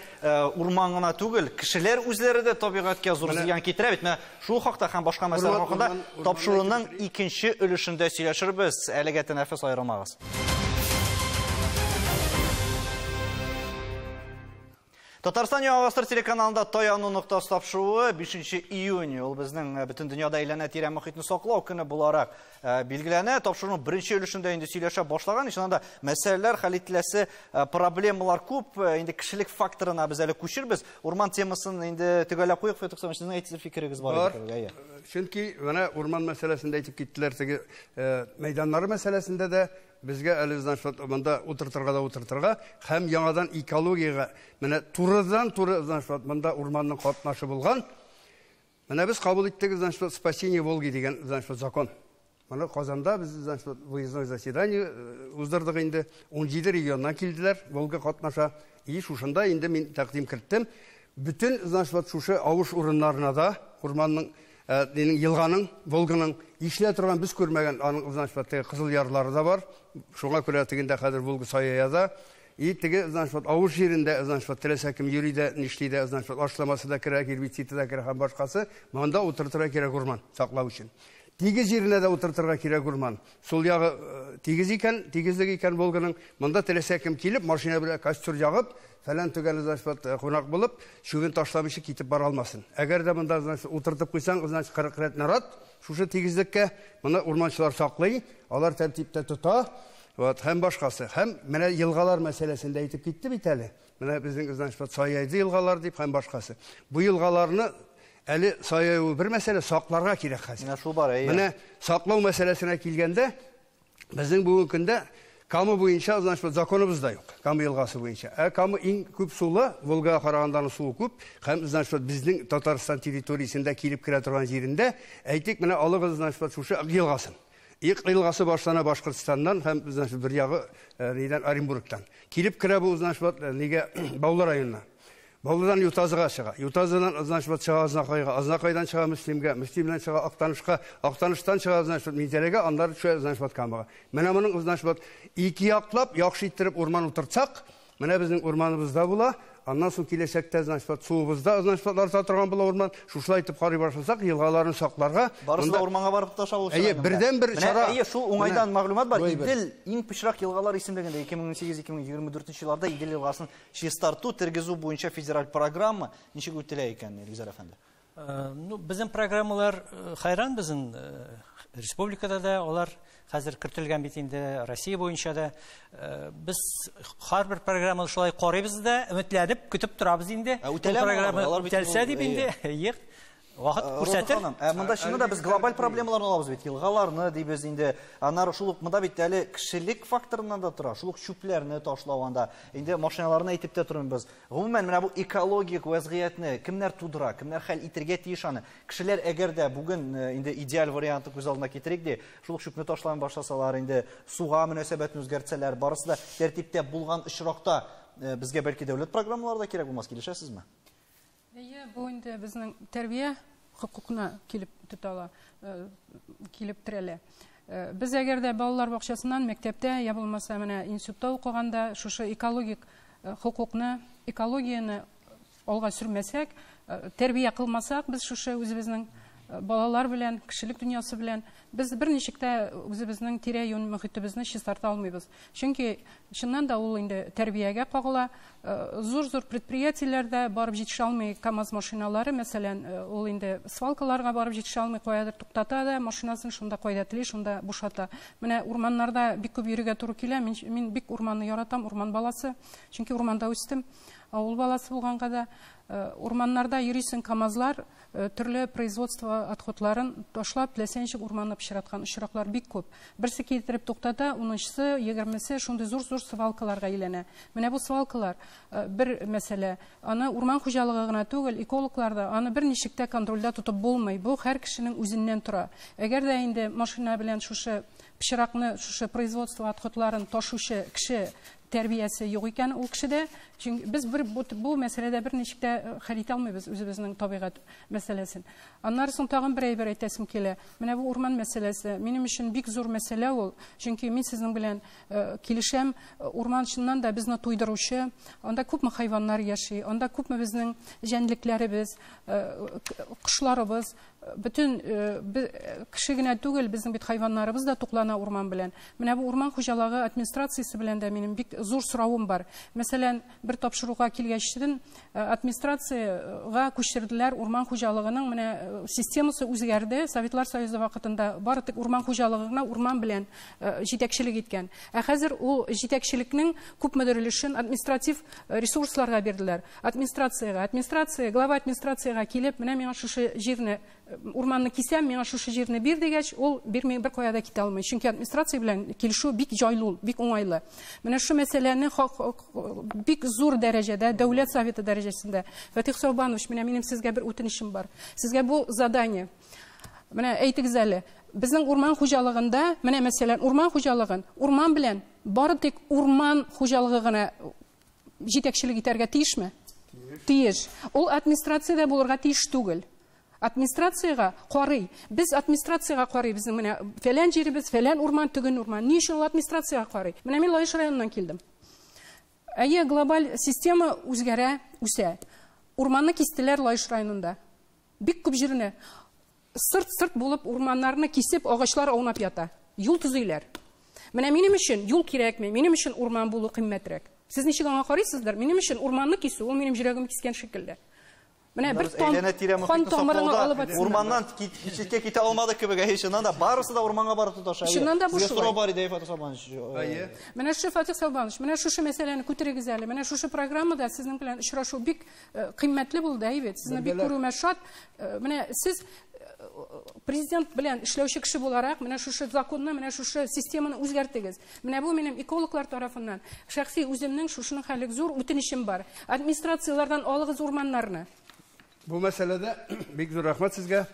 урман гына түгел, кешеләр үзләре дә табигатькә зур зыян китерә бит. Менә шул хакта һәм башка мәсьәләләр хакында тапшыруның икенче өлешендә сөйләшербез. Әлегә тәнәфес, аерылмагыз. Татарстан Яңа Гасыр телеканалында Таяну ноктасы тапшыруы 5 июнь. Ул безнең бөтен дөньяда әйләнә-тирә мохитне саклау көне буларак билгеләнә. Тапшыруның беренче өлешендә инде сөйләшә башлаган. Чыннан да мәсьәләләр хәл ителәсе проблемалар күп. Инде кешелек факторына без әле күчербез. Урман темасын инде төгәлләп куйык. Фәтих Сәмәч, сезнең әйтер фикерегез бар иде. Чөнки менә урман мәсьәләсендә әйтеп киттеләр, теге мәйданнары мәсьәләсендә дә безгә әле, значит, монда утыртырга да утыртырга һәм яңадан экологиягә менә турыдан-туры, значит, монда урманның катнашы булган. Менә без кабул иттек, значит, спасение Волги дигән, значит, закон. Моны Казанда без, значит, выездной заседание уздырдык инде. 17 регионнан килделәр, Волга катнаша. И шушында инде мин тәкъдим керттем. Бөтен, значит, шушы авыш урыннарына да урманның, елганың, Волганың ишелә торган без күрмәгән аның, значит, теге кызыл ярлары да бар. Шуңа күрә тегендә хәзер Волга сая да. И теге, значит, авыш җирендә, значит, теләсә кем йөри дә, нишли дә, значит, ашламасы да керә, гербициды да керә һәм башкасы. Монда утыртырга кирәк урман саклау өчен. Тигез җиренә дә утыртырга кирәк урман. Сул ягы тигез икән, тигезлек икән Волганың. Монда теләсә кем килеп, машина белән костюр ягып, фәлән төгәл, значит, кунак булып, чүбен ташламыйча китеп бара алмасын. Әгәр дә монда, значит, утыртып куйсаң, значит, 40 рәт нарат, шушы тигезлеккә моны урманчылар саклый, алар тәртиптә тота, вот, һәм башкасы. Һәм менә елгалар мәсьәләсен дә әйтеп китте бит әле. Менә безнең, значит, саяйды елгалар дип һәм башкасы. Бу елгаларны әле саяю бер мәсьәлә, сакларга кирәк хәзер. Менә шул бар, әйе. Менә саклау мәсьәләсенә килгәндә, безнең бүгенге көндә Кама буенча, значит, законыбыз да юк. Кама елгасы буенча. Ә Кама иң күп сулы, Волгага караганда аның суы күп. Һәм, значит, безнең Татарстан территориясендә килеп керә торган җирендә, әйтик, менә алыгыз, значит, шушы Ык елгасын. Ык елгасы башлана Башкортстаннан һәм, значит, бер ягы, нидән, Оренбургтан. Килеп керә бу, значит, нигә, Баулы районына. Баулыдан Ютазыга чыга. Ютазыдан, значит, чыга Азнакайга, Азнакайдан чыга Мөслимгә, Мөслимнән чыга Актанышка, Актаныштан чыга, значит, Минзәләгә, аннары төшә, значит, Камага. Менә моның, значит, ике яклап яхшы иттереп урман утыртсак, менә безнең урманыбызда була, аннан соң киләчәктә, значит, суыбызда, значит, арта торган була урман. Шушылай итеп карый башласак, елгаларын сакларга. Барысы да урманга барып тоташа ул. Әйе, бердән-бер чара. Әйе, шул уңайдан мәгълүмат бар. Идел иң пычрак елгалар исемлегендә 2018-2024 елларда Идел елгасын чистарту, тергезү буенча федераль программа ничек үтелә икән, Илгизәр әфәнде? Ну, безнең программалар хайран, безнең республикада да алар хәзер кертелгән бит инде, Россия буенча да. Без һәрбер программаны шулай карыйбыз да, өметләнеп көтеп торабыз инде. Үтәләме? Үтәлсә дип инде, юк. Вакыт күрсәтер. Монда чыннан да без глобаль проблемаларны алабыз бит. Елгаларны дибез инде. Аннары шул ук монда бит әле кешелек факторыннан да тора. Шул ук чүпләрне ташлау анда. Инде машиналарны әйтеп тә тормыйбыз. Гомумән, менә бу экологик вазгыятьне кемнәр тудыра, кемнәр хәл итергә тиеш аны? Кешеләр әгәр дә бүген инде идеаль вариантны күз алдына китерик ди, шул ук чүпне ташламый башласалар, инде суга мөнәсәбәтне үзгәртсәләр, барысы да тәртиптә булган очракта безгә бәлки дәүләт программалары да кирәк булмас, килешәсезме? Әйе, бу инде безнең тәрбия хокукына килеп тотала, килеп терәлә. Без әгәр дә балалар бакчасыннан, мәктәптә, я булмаса менә институтта укыганда шушы экологик хокукны, экологияне алга сөрмәсәк, тәрбия кылмасак, без шушы үзебезнең балалар белән, кешелек дөньясы белән без берничек тә үзебезнең тирә-юнь мөхитебезне чистарта алмыйбыз. Чөнки чыннан да ул инде тәрбиягә кагыла. Зур-зур предприятиеләрдә барып җитешә алмый КАМАЗ машиналары, мәсәлән, ул инде свалкаларга барып җитешә алмый, каядыр туктата да машинасын шунда кайда тели, шунда бушата. Менә урманнарда бик күп йөрергә туры килә. Мин бик урманны яратам, урман баласы. Чөнки урманда үстем. Авыл баласы булганга да, урманнарда йөрисең, КАМАЗлар төрле производство отходларын ташлап, теләсә ничек урманны пычраткан очраклар бик күп. Берсе китереп туктата, унынчысы, егермесе шундый зур-зур свалкаларга әйләнә. Менә бу свалкалар бер мәсьәлә. Аны урман хуҗалыгы гына түгел, экологлар да аны берничек тә контрольдә тотып булмый. Бу һәр кешенең үзеннән тора. Әгәр дә инде машина белән шушы пычракны, шушы производство отходларын ташучы кеше тәрбиясе юк икән ул кешедә. Чөнки без бер бу мәсьәләдә берничек тә хәл итә алмыйбыз үзебезнең табигать мәсьәләсен. Аннары соң тагын бер әйбер әйтәсем килә. Менә бу урман мәсьәләсе минем өчен бик зур мәсьәлә ул. Чөнки мин сезнең белән килешәм, урман чыннан да безне туйдыручы, анда күпме хайваннар яши, анда күпме безнең җәнлекләребез, кошларыбыз, бөтен кеше генә түгел, безнең бит хайваннарыбыз да туклана урман белән. Менә бу урман хуҗалыгы администрациясе белән дә минем бик зур соравым бар. Мәсәлән, бер тапшыруга килгәчтен администрацияга күчерделәр урман хуҗалыгының менә системасы үзгәрде. Советлар Союзы вакытында бары тик урман хуҗалыгы гына урман белән җитәкчелек иткән. Ә хәзер ул җитәкчелекнең күпмедер өлешен административ ресурсларга бирделәр. Администрациягә, администрация, глава администрациягә килеп, менә миңа шушы җирне, урманны кисәм, миңа шушы җирне бир дигәч, ул бирми, бер кая да китә алмый. Чөнки администрация белән килешү бик җайлы, бик уңайлы. Менә шу мәсьәләне бик зур дәрәҗәдә, Дәүләт Советы дәрәҗәсендә. Фатих Саубанович, менә минем сезгә бер үтенечем бар. Сезгә бу задание. Менә әйтегез әле, безнең урман хуҗалыгында, менә мәсәлән, урман хуҗалыгын, урман белән бары тик урман хуҗалыгы гына җитәкчелек итәргә тиешме? Тиеш. Ул администрациядә булырга тиеш түгел. Администрациягә карый. Без администрациягә карый, безнең менә фәлән җиребез, фәлән урман, төген урман. Ни өчен ул администрациягә карый? Менә мин Лаеш районыннан килдем. Әйе, глобаль система үзгәрә, үсә. Урманны кистеләр Лаеш районында. Бик күп җирне сырт-сырт булып урманнарны кисеп, агачлар аунап ята. Юл төзиләр. Менә минем өчен юл кирәкми, минем өчен урман булу кыйммәтрәк. Сез ничек аңа карыйсыздыр? Минем өчен урманны кисү, ул минем йөрәгемне кискән шикелле. Менә бер кан тамырыңа алып атсыннар. Урманнан читкә китә алмады кебек, әйе, чыннан да барысы да урманга барып тоташа. Чыннан да бу шулай. Сорау бар иде, Фатих Саубанович. Әйе. Менә шушы Фатих Саубанович, менә шушы мәсьәләне күтәрегез әле. Менә шушы программада сезнең белән очрашу бик кыйммәтле булды, әйе бит. Сезне бик күрүемә шат. Менә сез президент белән эшләүче кеше буларак, менә шушы законны, менә шушы системаны үзгәртегез. Менә бу минем экологлар тарафыннан шәхси үземнең шушының хәлек зур үтенечем бар. Администрацияләрдән алыгыз урманнарны. Бу мәсьәләдә бик зур рәхмәт сезгә.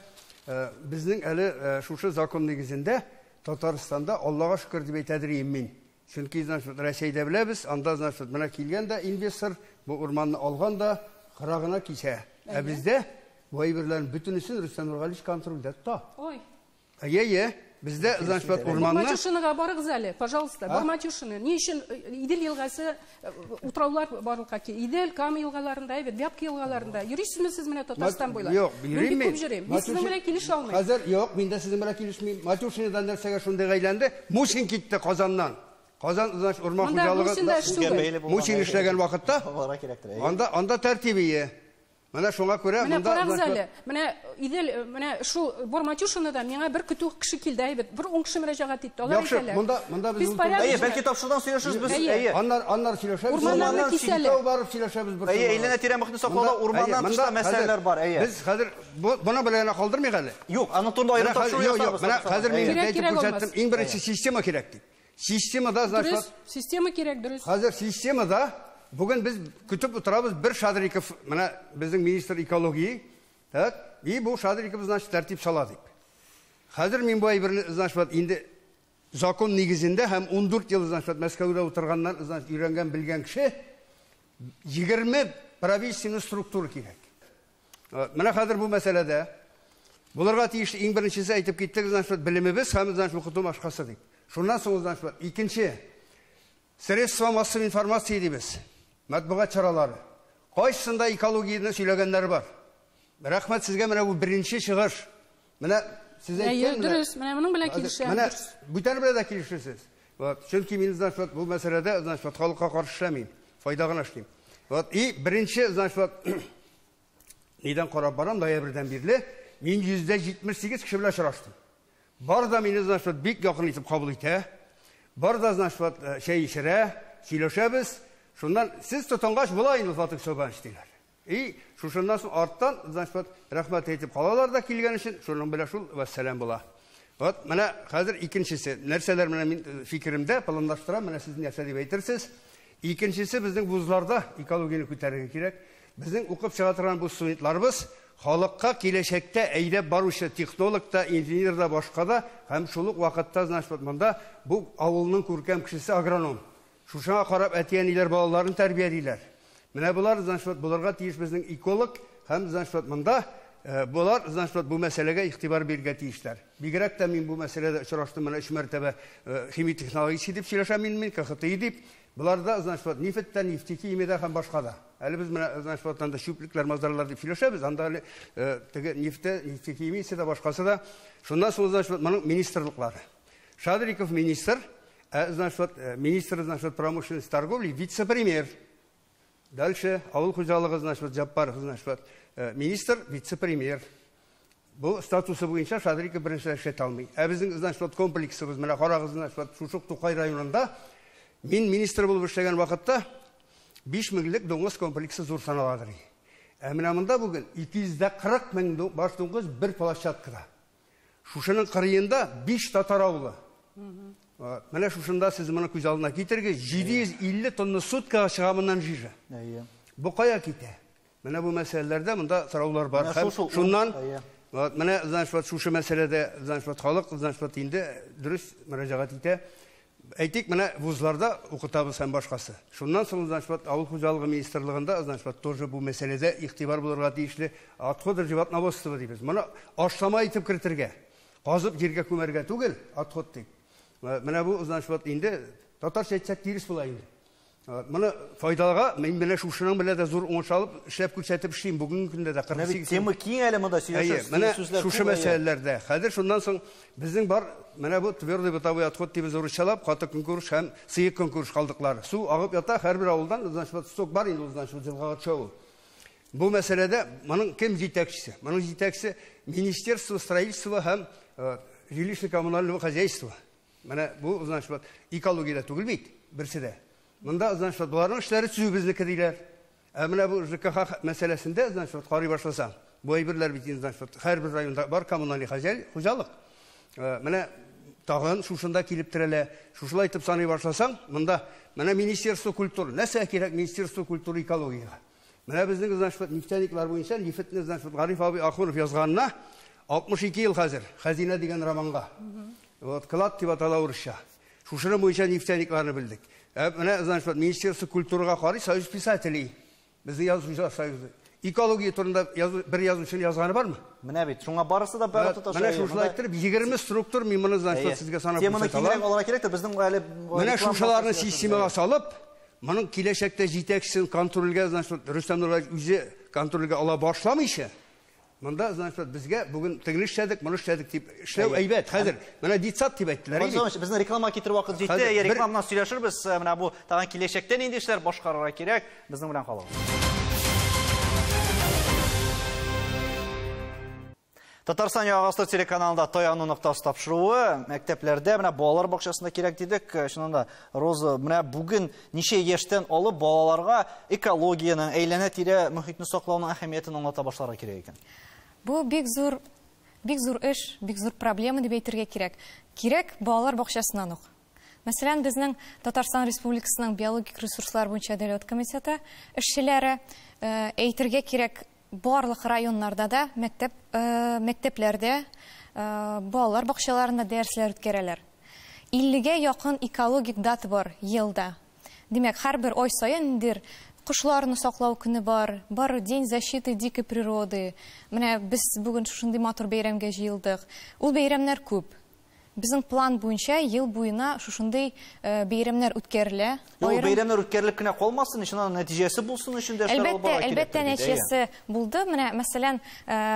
Безнең әле шушы закон нигезендә Татарстанда Аллага шөкер дип әйтәдер идем мин. Чөнки, значит, Рәсәйдә беләбез, анда, значит, менә килгән дә инвестор бу урманны алган да кырагына кисә. Ә бездә бу әйберләрнең бөтенесен Рөстәм Нургалиевич контрольдә тота. Ой. Әйе, бездә, значит, урманны Борматюшинага барыгыз әле, пожалуйста, Борматюшина. Ни өчен Идел елгасы утраулар барлыкка килде? Идел, Кама елгаларында, әйбәт, Вятка елгаларында. Йөрисезме сез менә Татарстан буйлап? Юк, йөрим мин. Күп йөрим. Мин сезнең белән килешә алмыйм. Хәзер юк, мин дә сезнең белән килешмим. Матюшинадан нәрсәгә шундый гәйләнде? Мусин китте Казаннан. Казан, значит, урман хуҗалыгы. Мусин эшләгән вакытта анда тәртип ие. Менә шуңа күрә монда менә карагыз әле. Менә Идел, менә шул Борматюшинада миңа бер көтү кеше килде, әйбәт. Бер 10 кеше мөрәҗәгать итте. Алар әйтәләр. Монда без Әйе, бәлки тапшырудан сөйләшербез без. Әйе. Аннар сөйләшәбез. Урманнарны кисәләр. Барып сөйләшәбез бер. Әйе, әйләнә-тирә мохитне саклауда урманнан тыш та мәсьәләләр бар. Әйе. Без хәзер моны белән генә калдырмыйк әле. Юк, аның турында аерым тапшыру ясарбыз. Менә хәзер мин әйтеп күрсәттем, иң беренче система кирәк дип. Системада, значит, система кирәк, дөрес. Хәзер системада бүген без көтеп утырабыз бер Шадриков, менә безнең министр экологии, так, и бу Шадриков, значит, тәртип сала дип. Хәзер мин бу әйберне, значит, инде закон нигезендә һәм 14 ел, значит, Мәскәүдә утырганнан, значит, өйрәнгән, белгән кеше 20 правительственный структура кирәк. Менә хәзер бу мәсьәләдә булырга тиеш иң беренчесе әйтеп киттек, значит, белемебез һәм, значит, укыту башкасы дип. Шуннан соң, значит, икенче средства массовой информации дибез. Матбугат чаралары. Кайсында экологияне сөйләгәннәр бар. Рәхмәт сезгә, менә бу беренче чыгыш. Менә сез әйткән. Дөрес, менә моның белән килешәм. Менә бүтән белән дә килешерсез. Вот, чөнки мин, значит, бу мәсьәләдә, значит, халыкка каршы эшләмим, файда гына эшлим. Вот, и беренче, значит, нидән карап барам, ноябрьдән бирле мин 78 кеше белән очраштым. Бар да мине, значит, бик якын итеп кабул итә. Бар да, значит, чәй эчерә, сөйләшәбез. Шуннан сез тотынгач була инде Фатих Саубанович диләр. И шушыннан соң арттан, значит, рәхмәт әйтеп калалар да килгән өчен, шуның белән шул вәссәлам була. Вот, менә хәзер икенчесе. Нәрсәләр менә мин фикеремдә планлаштырам, менә сез нәрсә дип әйтерсез. Икенчесе безнең вузларда экологияне күтәрергә кирәк. Безнең укып чыга торган бу студентларыбыз халыкка киләчәктә әйдәп баручы технолог та, инженер да, башка да, һәм шул ук вакытта, значит, монда бу авылның күркәм кешесе агроном. Шушыңа карап әти-әниләр балаларын тәрбиялиләр. Менә болар, значит, булырга тиеш безнең эколог һәм, значит, монда болар, значит, бу мәсьәләгә игътибар бирергә тиешләр. Бигрәк тә мин бу мәсьәләдә очраштым, менә 3 мәртәбә химия технологиясе дип сөйләшәм мин, КХТИ дип. Боларда, значит, нефтьтә, нефтехимиядә һәм башка да. Әле без менә, значит, анда чүплекләр, мазарлар дип сөйләшәбез, анда әле теге нефтьтә, нефтехимиясе дә, башкасы да. Шуннан соң, значит, моның министрлыклары. Шадриков министр, значит, министр, значит, промышленности, торговли, вице-премьер. Дальше авыл хуҗалыгы, значит, Жаппаров, значит, министр, вице-премьер. Бу статусы буенча Шадриков беренче эшләтә алмый. Ә безнең, значит, комплексыбыз, менә карагыз, значит, шушы Тукай районында мин министр булып эшләгән вакытта 5 меңлек дуңгыз комплексы зур саналадыр. Ә менә монда бүген 240 мең баш дуңгыз бер площадкада. Шушының кырыенда 5 татар авылы. Менә шушында сез моны күз алдына китерегез, 750 тонна суткага чыга моннан жижа. Бу кая китә? Менә бу мәсьәләләрдә монда сораулар бар. Шуннан менә, значит, шушы мәсьәләдә, значит, халык, значит, инде дөрес мөрәҗәгать итә. Әйтик, менә вузларда укытабыз һәм башкасы. Шуннан соң, значит, авыл хуҗалыгы министрлыгында, значит, тоже бу мәсьәләдә игътибар булырга тиешле. Отходы животноводства дибез. Моны ашлама итеп кертергә, казып җиргә күмәргә түгел, отход дип. Менә бу, значит, инде татарча әйтсәк тирес була инде. Моны файдалыга мин менә шушының белән дә зур уңыш алып, эшләп күрсәтеп эшлим. Бүгенге көндә дә 48 тема киң әле монда сөйләшәсез. Менә шушы мәсьәләләрдә. Хәзер шуннан соң безнең бар менә бу твердый бытовой отход дибез урысчалап, каты көнкүреш һәм сыек көнкүреш калдыклары. Су агып ята һәрбер авылдан, значит, сток бар инде, значит, елгага төшә ул. Бу мәсьәләдә моның кем җитәкчесе? Моның җитәкчесе Министерство строительства һәм жилищно-коммунального хозяйства. Менә бу, значит, экологиядә түгел бит, берсе дә. Монда, значит, боларның эшләре төзү безнеке диләр. Ә менә бу ЖКХ мәсьәләсендә, значит, карый башласаң, бу әйберләр бит инде, значит, һәрбер районда бар коммуналь хуҗалык. Менә тагын шушында килеп терәлә. Шушылай итеп саный башласаң, монда менә Министерство культуры. Нәрсә кирәк Министерство культуры экологиягә? Менә безнең, значит, нефтяниклар буенча нефтьне, значит, Гариф абый Ахунов язганына 62 ел хәзер, Хәзинә дигән романга. Вот клад дип атала урысча. Шушының буенча нефтяникларны белдек. Менә, значит, Министерство культурага карый Союз писателей. Безнең язучылар союзы. Экология турында бер язучының язганы бармы? Менә бит, шуңа барысы да бары тоташа. Менә шушылай итеп 20 структур мин моны, значит, сезгә санап күрсәтә алам. Теманы киңрәк алырга кирәк тә, безнең әле менә шушыларны системага салып, моның киләчәктә җитәкчесен контрольгә, значит, Рөстәм Нургалиевич үзе контрольгә ала башламыйча, монда, значит, безгә бүген тегене эшләдек, моны эшләдек дип эшләү әйбәт. Хәзер менә детсад дип әйттеләр. Безнең реклама китер вакыт җитте. Рекламадан сөйләшербез. Менә бу тагын киләчәктә нинди эшләр башкарырга кирәк, безнең белән калыгыз. Татарстан Яңа гасыр телеканалында Таяну ноктасы тапшыруы мәктәпләрдә, менә балалар бакчасында кирәк дидек. Чыннан да, Роза, менә бүген ничә яшьтән алып балаларга экологиянең, әйләнә-тирә мөхитне саклауның әһәмиятен аңлата башларга кирәк икән? Бу бик зур эш, бик зур проблема дип әйтергә кирәк. Кирәк балалар бакчасыннан ук. Мәсәлән, безнең Татарстан Республикасының биологик ресурслар буенча дәүләт комитеты эшчеләре әйтергә кирәк, барлык районнарда да, мәктәпләрдә, балалар бакчаларында дәресләр үткәрәләр. 50-гә якын экологик дата бар елда. Димәк, һәрбер ай саен ниндидер кошларны саклау көне бар, бар День защиты дикой природы. Менә без бүген шушындый матур бәйрәмгә җыелдык. Ул бәйрәмнәр күп. Безнең план буенча ел буена шушындый бәйрәмнәр үткәрелә. Ул бәйрәмнәр үткәрелеп кенә калмасын, өчен аның нәтиҗәсе булсын өчен дә эшләр алып барырга кирәк. Әлбәттә, нәтиҗәсе булды. Менә, мәсәлән,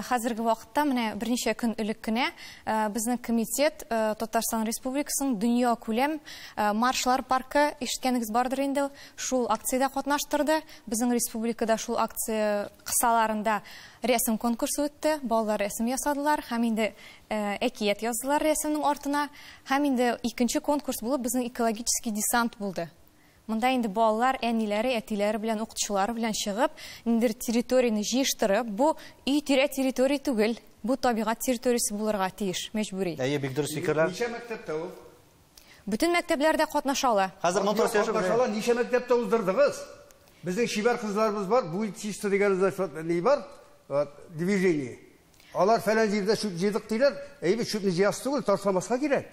хәзерге вакытта менә берничә көн элек кенә безнең комитет Татарстан Республикасының дөнья күләм маршлар паркы, ишеткәнегез бардыр инде, шул акциядә катнаштырды. Безнең республикада шул акция кысаларында рәсем конкурсы үтте, балалар рәсем ясадылар һәм инде әкият яздылар рәсемнең артына. Һәм инде икенче конкурс булып безнең экологический десант булды. Монда инде балалар әниләре, әтиләре белән, укытучылары белән чыгып, ниндидер территорияне җыештырып, бу өй тирә территория түгел, бу табигать территориясе булырга тиеш, мәҗбүри. Әйе, бик дөрес фикерләр. Ничә мәктәптә ул? Бөтен мәктәпләрдә катнаша ала. Хәзер монда сөйләшеп ала, ничә мәктәптә уздырдыгыз? Безнең чибәр кызларыбыз бар, бу чисто дигән ни бар? Движение. Алар фәлән җирдә чүп җыйдык диләр, әйбәт чүпне җыясы түгел, ташламаска кирәк.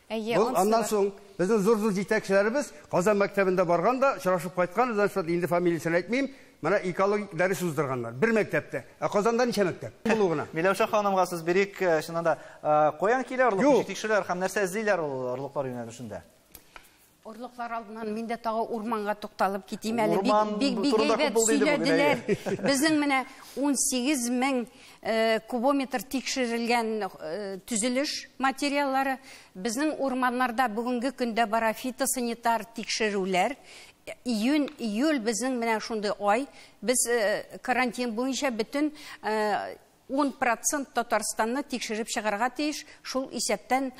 Әйе, Бу, аннан соң безнең зур-зур җитәкчеләребез Казан мәктәбендә барган да, очрашып кайткан, значит, инде фамилиясен әйтмим, менә экологик дәрес уздырганнар. Бер мәктәптә. Ә Казанда ничә мәктәп? Булу гына. Миләүшә ханымга сүз бирик, чыннан да, каян килә орлык, ничек тикшерәләр һәм нәрсә эзлиләр ул орлыклар юнәлешендә? Орлыклар алдыннан мин дә тагы урманга тукталып китим әле. Бик бик әйбәт сөйләделәр. Безнең менә 18 мең кубометр тикшерелгән төзелеш материаллары. Безнең урманнарда бүгенге көндә бара фитосанитар тикшерүләр. Июнь, июль безнең менә шундый ай. Без карантин буенча бөтен 10% Татарстанны тикшереп чыгарга тиеш. Шул исәптән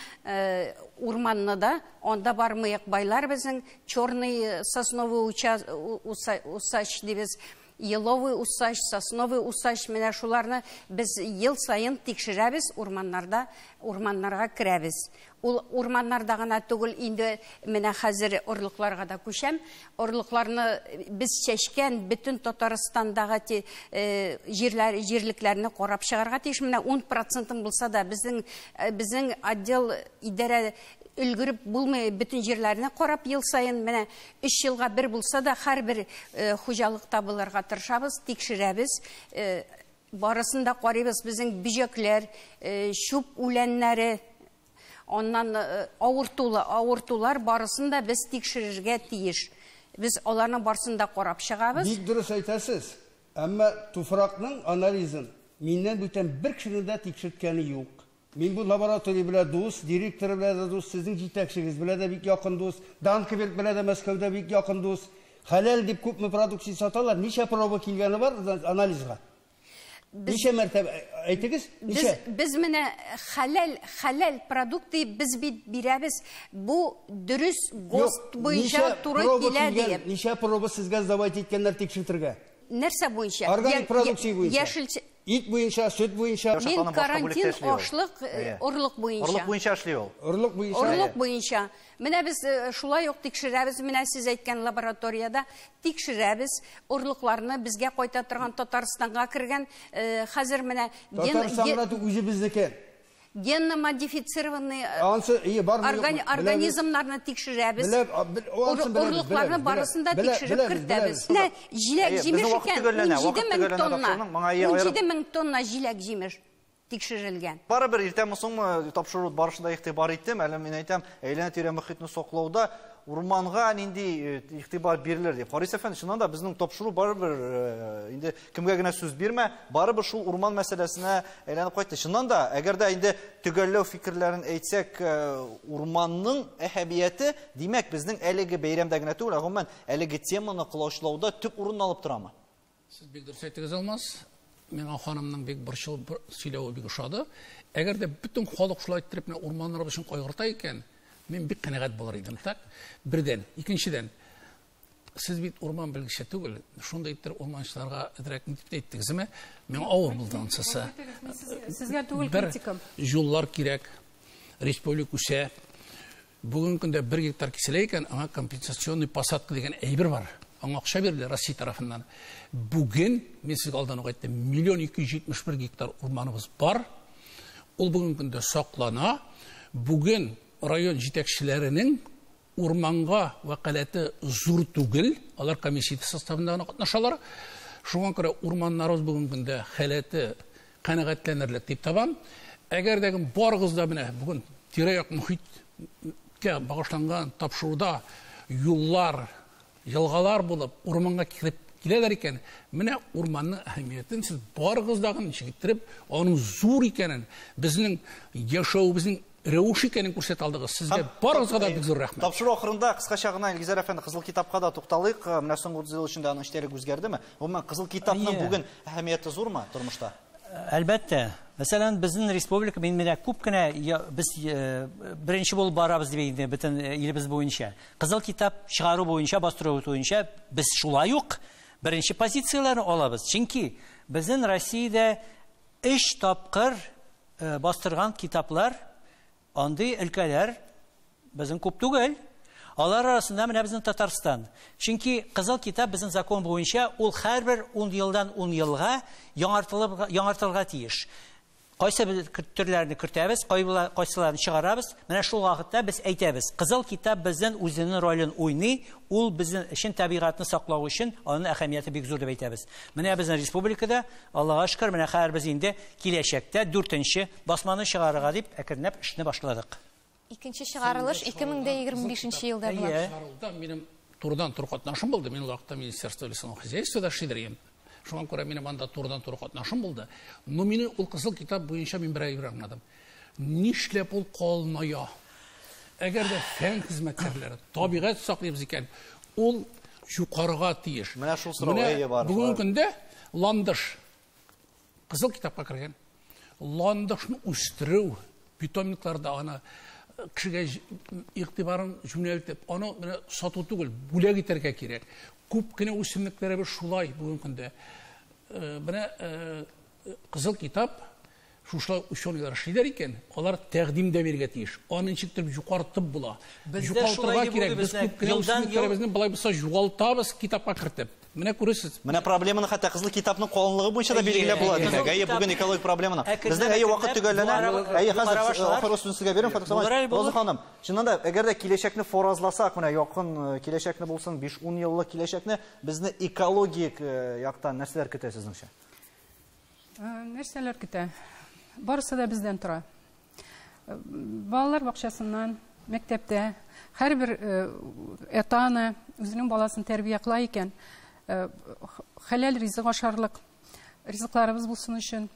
урманны да, анда бар мыекбайлар безнең, черный сосновый усач дибез, еловый усач, сосновый усач, менә шуларны без ел саен тикшерәбез, урманнарда, урманнарга керәбез. Ул урманнарда гына түгел, инде менә хәзер орлыкларга да күчәм. Орлыкларны без чәчкән бөтен Татарстандагы җирләр, җирлекләрне карап чыгарга тиеш. Менә 10% булса да безнең отдел идарә өлгереп булмый бөтен җирләрне карап ел саен, менә 3 елга бер булса да һәрбер хуҗалыкта булырга тырышабыз, тикшерәбез. Барысын да карыйбыз, безнең бөҗәкләр, чүп үләннәре, аннан авыртулар барысын да без тикшерергә тиеш. Без аларның барысын да карап чыгабыз. Бик дөрес әйтәсез, әмма туфракның анализын миннән бүтән бер кешенең дә тикшерткәне юк. Мин бу лаборатория белән дус, директор белән дә дус, сезнең җитәкчегез белән дә бик якын дус, Данкеберг белән дә Мәскәүдә бик якын дус. Хәләл дип күпме продукция саталар, ничә проба килгәне бар анализга? Ничә мәртәбә әйтегез? Ничә? Без менә хәләл продукты без бит бирәбез. Бу дөрес ГОСТ буенча туры килә диеп. Ничә проба сезгә сдавать иткәннәр тикшертергә? Нәрсә буенча? Органик продукция буенча. Яшелчә. Ит буенча, сөт буенча. Мин карантин ашлык, орлык буенча. Орлык буенча эшли ул. Орлык буенча. Орлык буенча. Менә без шулай ук тикшерәбез, менә сез әйткән лабораторияда тикшерәбез орлыкларны безгә кайта торган Татарстанга кергән, хәзер менә Татарстанга үзебезнеке. Генно-модифицированный организмнарны тикшерәбез. Орлыкларны барысын да тикшереп кертәбез. Менә җиләк-җимеш икән, 17 мең тонна. 17 мең тонна җиләк-җимеш тикшерелгән. Барыбер иртәме соңмы тапшыру барышында игътибар иттем, әле мин әйтәм, әйләнә-тирә мөхитне саклауда урманга нинди игътибар бирелер дип. Харис әфәнде, чыннан да безнең тапшыру барыбер инде кемгә генә сүз бирмә, барыбер шул урман мәсьәләсенә әйләнеп кайтты. Чыннан да, әгәр дә инде төгәлләү фикерләрен әйтсәк, урманның әһәмияте, димәк, безнең әлеге бәйрәмдә генә түгел, ә гомумән әлеге теманы колачлауда төп урын алып торамы? Сез бик дөрес әйттегез, Алмаз. Миңа ханымның бик борчылып сөйләве бик ошады. Әгәр дә бөтен халык шулай иттереп менә урманнар өчен кайгырта икән, мин бик канәгать булыр идем. Так, бердән, икенчедән, сез бит урман белгече түгел, шундый иттереп урманчыларга әзрәк ни дип әйттегезме? Миңа авыр булды анысы. Сезгә түгел критика. Юллар кирәк, республика үсә. Бүгенге көндә 1 гектар киселә икән, аңа компенсационный посадка дигән әйбер бар. Аңа акча бирелә Россия тарафыннан. Бүген, мин сезгә алдан ук әйттем, 1 271 000 гектар урманыбыз бар. Ул бүгенге көндә саклана. Бүген район җитәкчеләренең урманга вәкаләте зур түгел, алар комиссия составында гына катнашалар. Шуңа күрә урманнарыбыз бүгенге көндә халәте канәгатьләнерлек дип табам. Әгәр дә барыгыз да менә бүген тирә-як мөхиткә багышланган тапшыруда юллар, елгалар булып урманга килеп киләләр икән, менә урманның әһәмиятен сез барыгыз да ничек иттереп, аның зур икәнен, безнең яшәвебезнең рәвеш икәнен күрсәтә алдыгыз. Сезгә барыгызга да бик зур рәхмәт. Тапшыру ахырында кыскача гына Илгизәр әфәнде Кызыл китапка да тукталыйк. Менә соңгы 30 ел эчендә аның эчтәлеге үзгәрдеме? Гомумән, Кызыл китапның бүген әһәмияте зурмы тормышта? Әлбәттә. Мәсәлән, безнең республика, мин менә күп кенә без беренче булып барабыз дип инде бөтен илебез буенча. Кызыл китап чыгару буенча, бастыру буенча без шулай ук беренче позицияләрне алабыз. Чөнки безнең Россиядә 3 тапкыр бастырган китаплар, андый өлкәләр безнең күп түгел. Алар арасында менә безнең Татарстан. Чөнки Кызыл китап безнең закон буенча ул һәрбер 10 елдан 10 елга яңартылырга тиеш. Кайсы төрләрне кертәбез, кайсыларын чыгарабыз. Менә шул вакытта без әйтәбез, Кызыл китап безнең үзенең ролен уйный, ул безнең өчен табигатьне саклау өчен аның әһәмияте бик зур дип әйтәбез. Менә безнең республикада, Аллага шөкер, менә хәзер без инде киләчәктә 4нче басманы чыгарырга дип әкренләп эшне башладык. Икенче чыгарылыш 2025 елда була. Чыгарылуда минем турыдан-туры катнашым булды. Мин ул вакытта Министерство лесного хозяйства эшлидер. Шуңа күрә минем анда турыдан-туры катнашым булды. Но мине ул Кызыл китап буенча мин бер әйбер аңладым. Нишләп ул калмая? Әгәр дә фән хезмәткәрләре табигать саклыйбыз икән, ул юкарыга тиеш. Менә шул сорау әйе бар. Бүгенге көндә ландыш Кызыл китапка кергән. Ландышны үстерү, питомникларда аны кешегә игътибарын юнәлтеп, аны менә сату түгел, бүләк итәргә кирәк. Күп кенә үсемлекләребез шулай бүгенге көндә. Менә Кызыл китап шушылай ученыйлар эшлиләр икән, алар тәкъдим дә бирергә тиеш. Аны ничек итеп югалтып була. Югалтырга кирәк. Без күп кенә үсемлекләребезне болай булса югалтабыз китапка кертеп. Менә күрәсез. Менә проблеманы хәтта Кызыл китапның калынлыгы буенча да билгеләп була, димәк. Әйе, бүген экологик проблеманы. Безнең әйе вакыт төгәлләнә. Әйе, хәзер ахыр сүзне сезгә бирәм, Фатих Саматович. Роза ханым, чыннан да, әгәр дә киләчәкне фаразласак, менә якын киләчәкне булсын, 5-10 еллык киләчәкне, безне экологик яктан нәрсәләр көтә сезнеңчә? Нәрсәләр көтә? Барысы да бездән тора. Балалар бакчасыннан, мәктәптә һәрбер ата-ана үзенең баласын тәрбия кыла икән, хәләл ризык ашарлык ризыкларыбыз булсын өчен,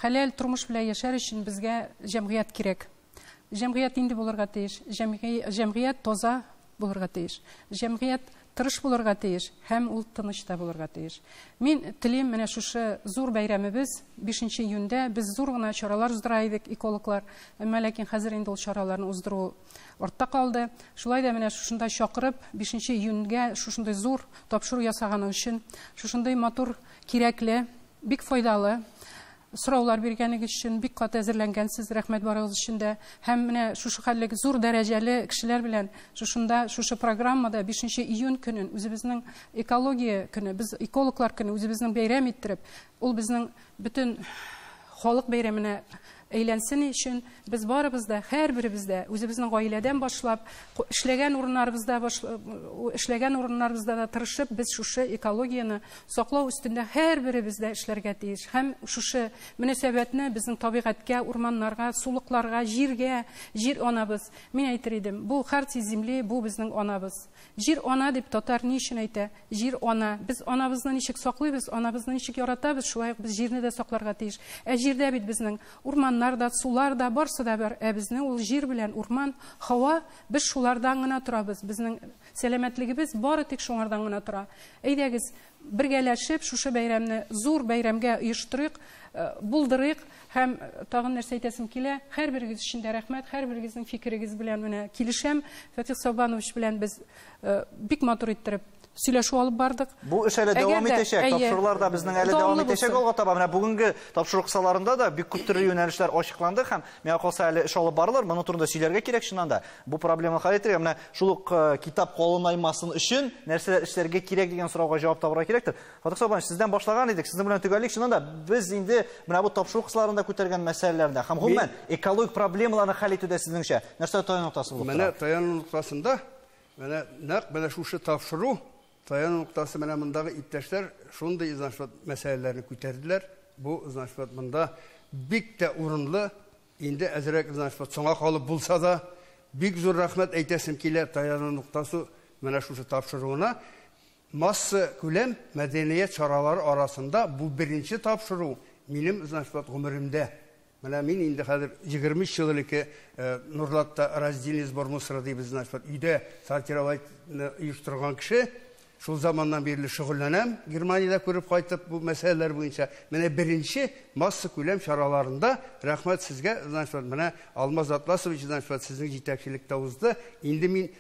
хәләл тормыш белән яшәр өчен безгә җәмгыять кирәк. Җәмгыять инде булырга тиеш, җәмгыять таза булырга тиеш, җәмгыять тырыш булырга тиеш һәм ул тыныч та булырга тиеш. Мин телим, менә шушы зур бәйрәмебез 5 июньдә без зур гына чаралар уздыра идек, экологлар. Әмма ләкин хәзер инде ул чараларны уздыру артта калды. Шулай да менә шушында чакырып 5 июньгә шушындый зур тапшыру ясаганы өчен, шушындый матур, кирәкле, бик файдалы сораулар биргәнегез өчен бик каты әзерләнгәнсез, рәхмәт барыгыз өчен дә. Һәм менә шушы хәллек зур дәрәҗәле кешеләр белән шушында, шушы программада 5 июнь көнен үзебезнең экология көне, без экологлар көне үзебезнең бәйрәм иттереп, ул безнең бөтен халык бәйрәменә әйләнсен өчен без барыбыз да, һәрберебез дә үзебезнең гаиләдән башлап, эшләгән урыннарыбызда эшләгән урыннарыбызда да тырышып, без шушы экологияне саклау өстендә һәрберебез дә эшләргә тиеш. Һәм шушы мөнәсәбәтне безнең табигатькә, урманнарга, сулыкларга, җиргә, җир анабыз. Мин әйтер идем, бу хартия земли, бу безнең анабыз. Җир ана дип татар ни өчен әйтә? Җир ана. Без анабызны ничек саклыйбыз, анабызны ничек яратабыз, шулай ук без җирне дә сакларга тиеш. Ә җирдә бит безнең урманнар да, сулар да, барсы да бар. Ә безнең ул җир белән урман, һава, без шулардан гына торабыз. Безнең сәламәтлегебез бары тик шуңардан гына тора. Әйдәгез, бергәләшеп шушы бәйрәмне зур бәйрәмгә оештырыйк, булдырыйк. Һәм тагын нәрсә әйтәсем килә, һәрберегез өчен дә рәхмәт, һәрберегезнең фикерегез белән менә килешәм. Фатих Сабанович белән без бик матур иттереп сөйләшү алып бардык. Бу эш әле дәвам итәчәк, тапшырулар да безнең әле дәвам итәчәк алга таба. Менә бүгенге тапшыру кысаларында да бик күп төрле юнәлешләр ачыкланды һәм миңа калса әле эш алып барылыр. Моның турында сөйләргә кирәк чыннан да. Бу проблеманы хәл итәргә, менә шул ук китап калынаймасын өчен нәрсәләр эшләргә кирәк дигән сорауга җавап табырга кирәктер. Фатих Сабанович, сездән башлаган идек, сезнең белән төгәллик. Чыннан да без инде менә бу тапшыру кысаларында күтәргән мәсьәләләрдә һәм гомумән экологик проблемаларны хәл итүдә сезнеңчә нәрсә таяну ноктасы булып тора? Менә таяну ноктасында менә нәкъ менә шушы тапшыру таяну ноктасы, менә мондагы иптәшләр шундый значит мәсьәләләрне күтәрделәр. Бу значит монда бик тә урынлы, инде әзрәк значит соңга калып булса да бик зур рәхмәт әйтәсем килә таяну ноктасы менә шушы тапшыруына. Масса күләм мәдәният чаралары арасында бу беренче тапшыру минем значит гомеремдә. Менә мин инде хәзер 23 ел элек Нурлатта раздельный сбор мусора дибез, значит, өйдә сортировать оештырган кеше, шул заманнан бирле шөгыльләнәм, Германиядә күреп кайтып бу мәсьәләләр буенча. Менә беренче масса күләм чараларында рәхмәт сезгә, значит, менә Алмаз Атласович, значит, сезнең җитәкчелектә узды. Инде мин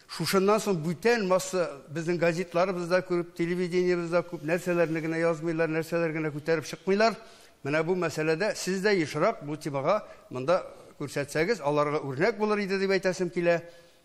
шушыннан соң бүтән масса безнең газетларыбызда күреп, телевидениебездә күп нәрсәләрне генә язмыйлар, нәрсәләр генә күтәреп чыкмыйлар. Менә бу мәсьәләдә сез дә ешрак бу темага монда күрсәтсәгез, аларга үрнәк булыр иде дип әйтәсем килә.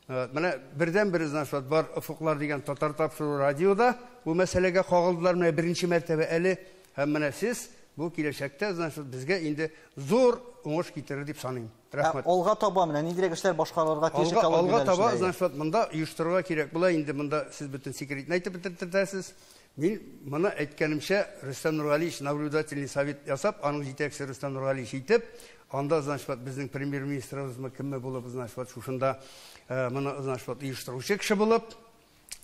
Менә бердән-бер значит бар офыклар дигән татар тапшыру радиода бу мәсьәләгә кагылдылар менә беренче мәртәбә әле. Һәм менә сез Бу киләчәктә, значит, безгә инде зур уңыш китерер дип саныйм. Рәхмәт. Алга таба менә ниндирәк эшләр башкарылырга тиеш экология Алга таба, значит, монда оештырырга кирәк була. Инде монда сез бөтен секретны әйтеп бетердегез. Мин моны әйткәнемчә, Рөстәм Нургалиевич наблюдательный совет ясап, аның җитәкчесе Рөстәм Нургалиевич итеп, анда, значит, безнең премьер-министрыбызмы кемме булып, значит, шушында моны, значит, оештыручы кеше булып,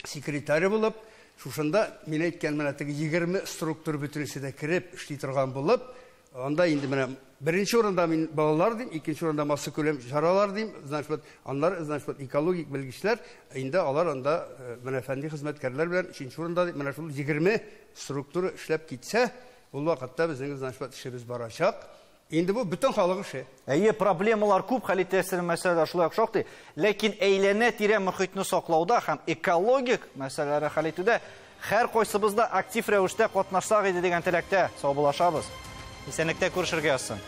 секретаре булып, шушында мин әйткән менә теге 20 структура бөтенесе дә кереп эшли торган булып, анда инде менә беренче урында мин балалар дим, икенче урында массакүләм чаралар дим, значит, аннары, значит, экологик белгечләр, инде алар анда менә фәнни хезмәткәрләр белән өченче урында дип, менә шул 20 структура эшләп китсә, ул вакытта безнең, значит, эшебез барачак. Инде бу бөтен халык эше. Әйе, проблемалар күп, хәл итәсе мәсьәләләр шулай ук шактый. Ләкин әйләнә-тирә мөхитне саклауда һәм экологик мәсьәләләрне хәл итүдә һәр кайсыбыз да актив рәвештә катнашсак иде дигән теләктә саубуллашабыз. Исәнлектә күрешергә язсын.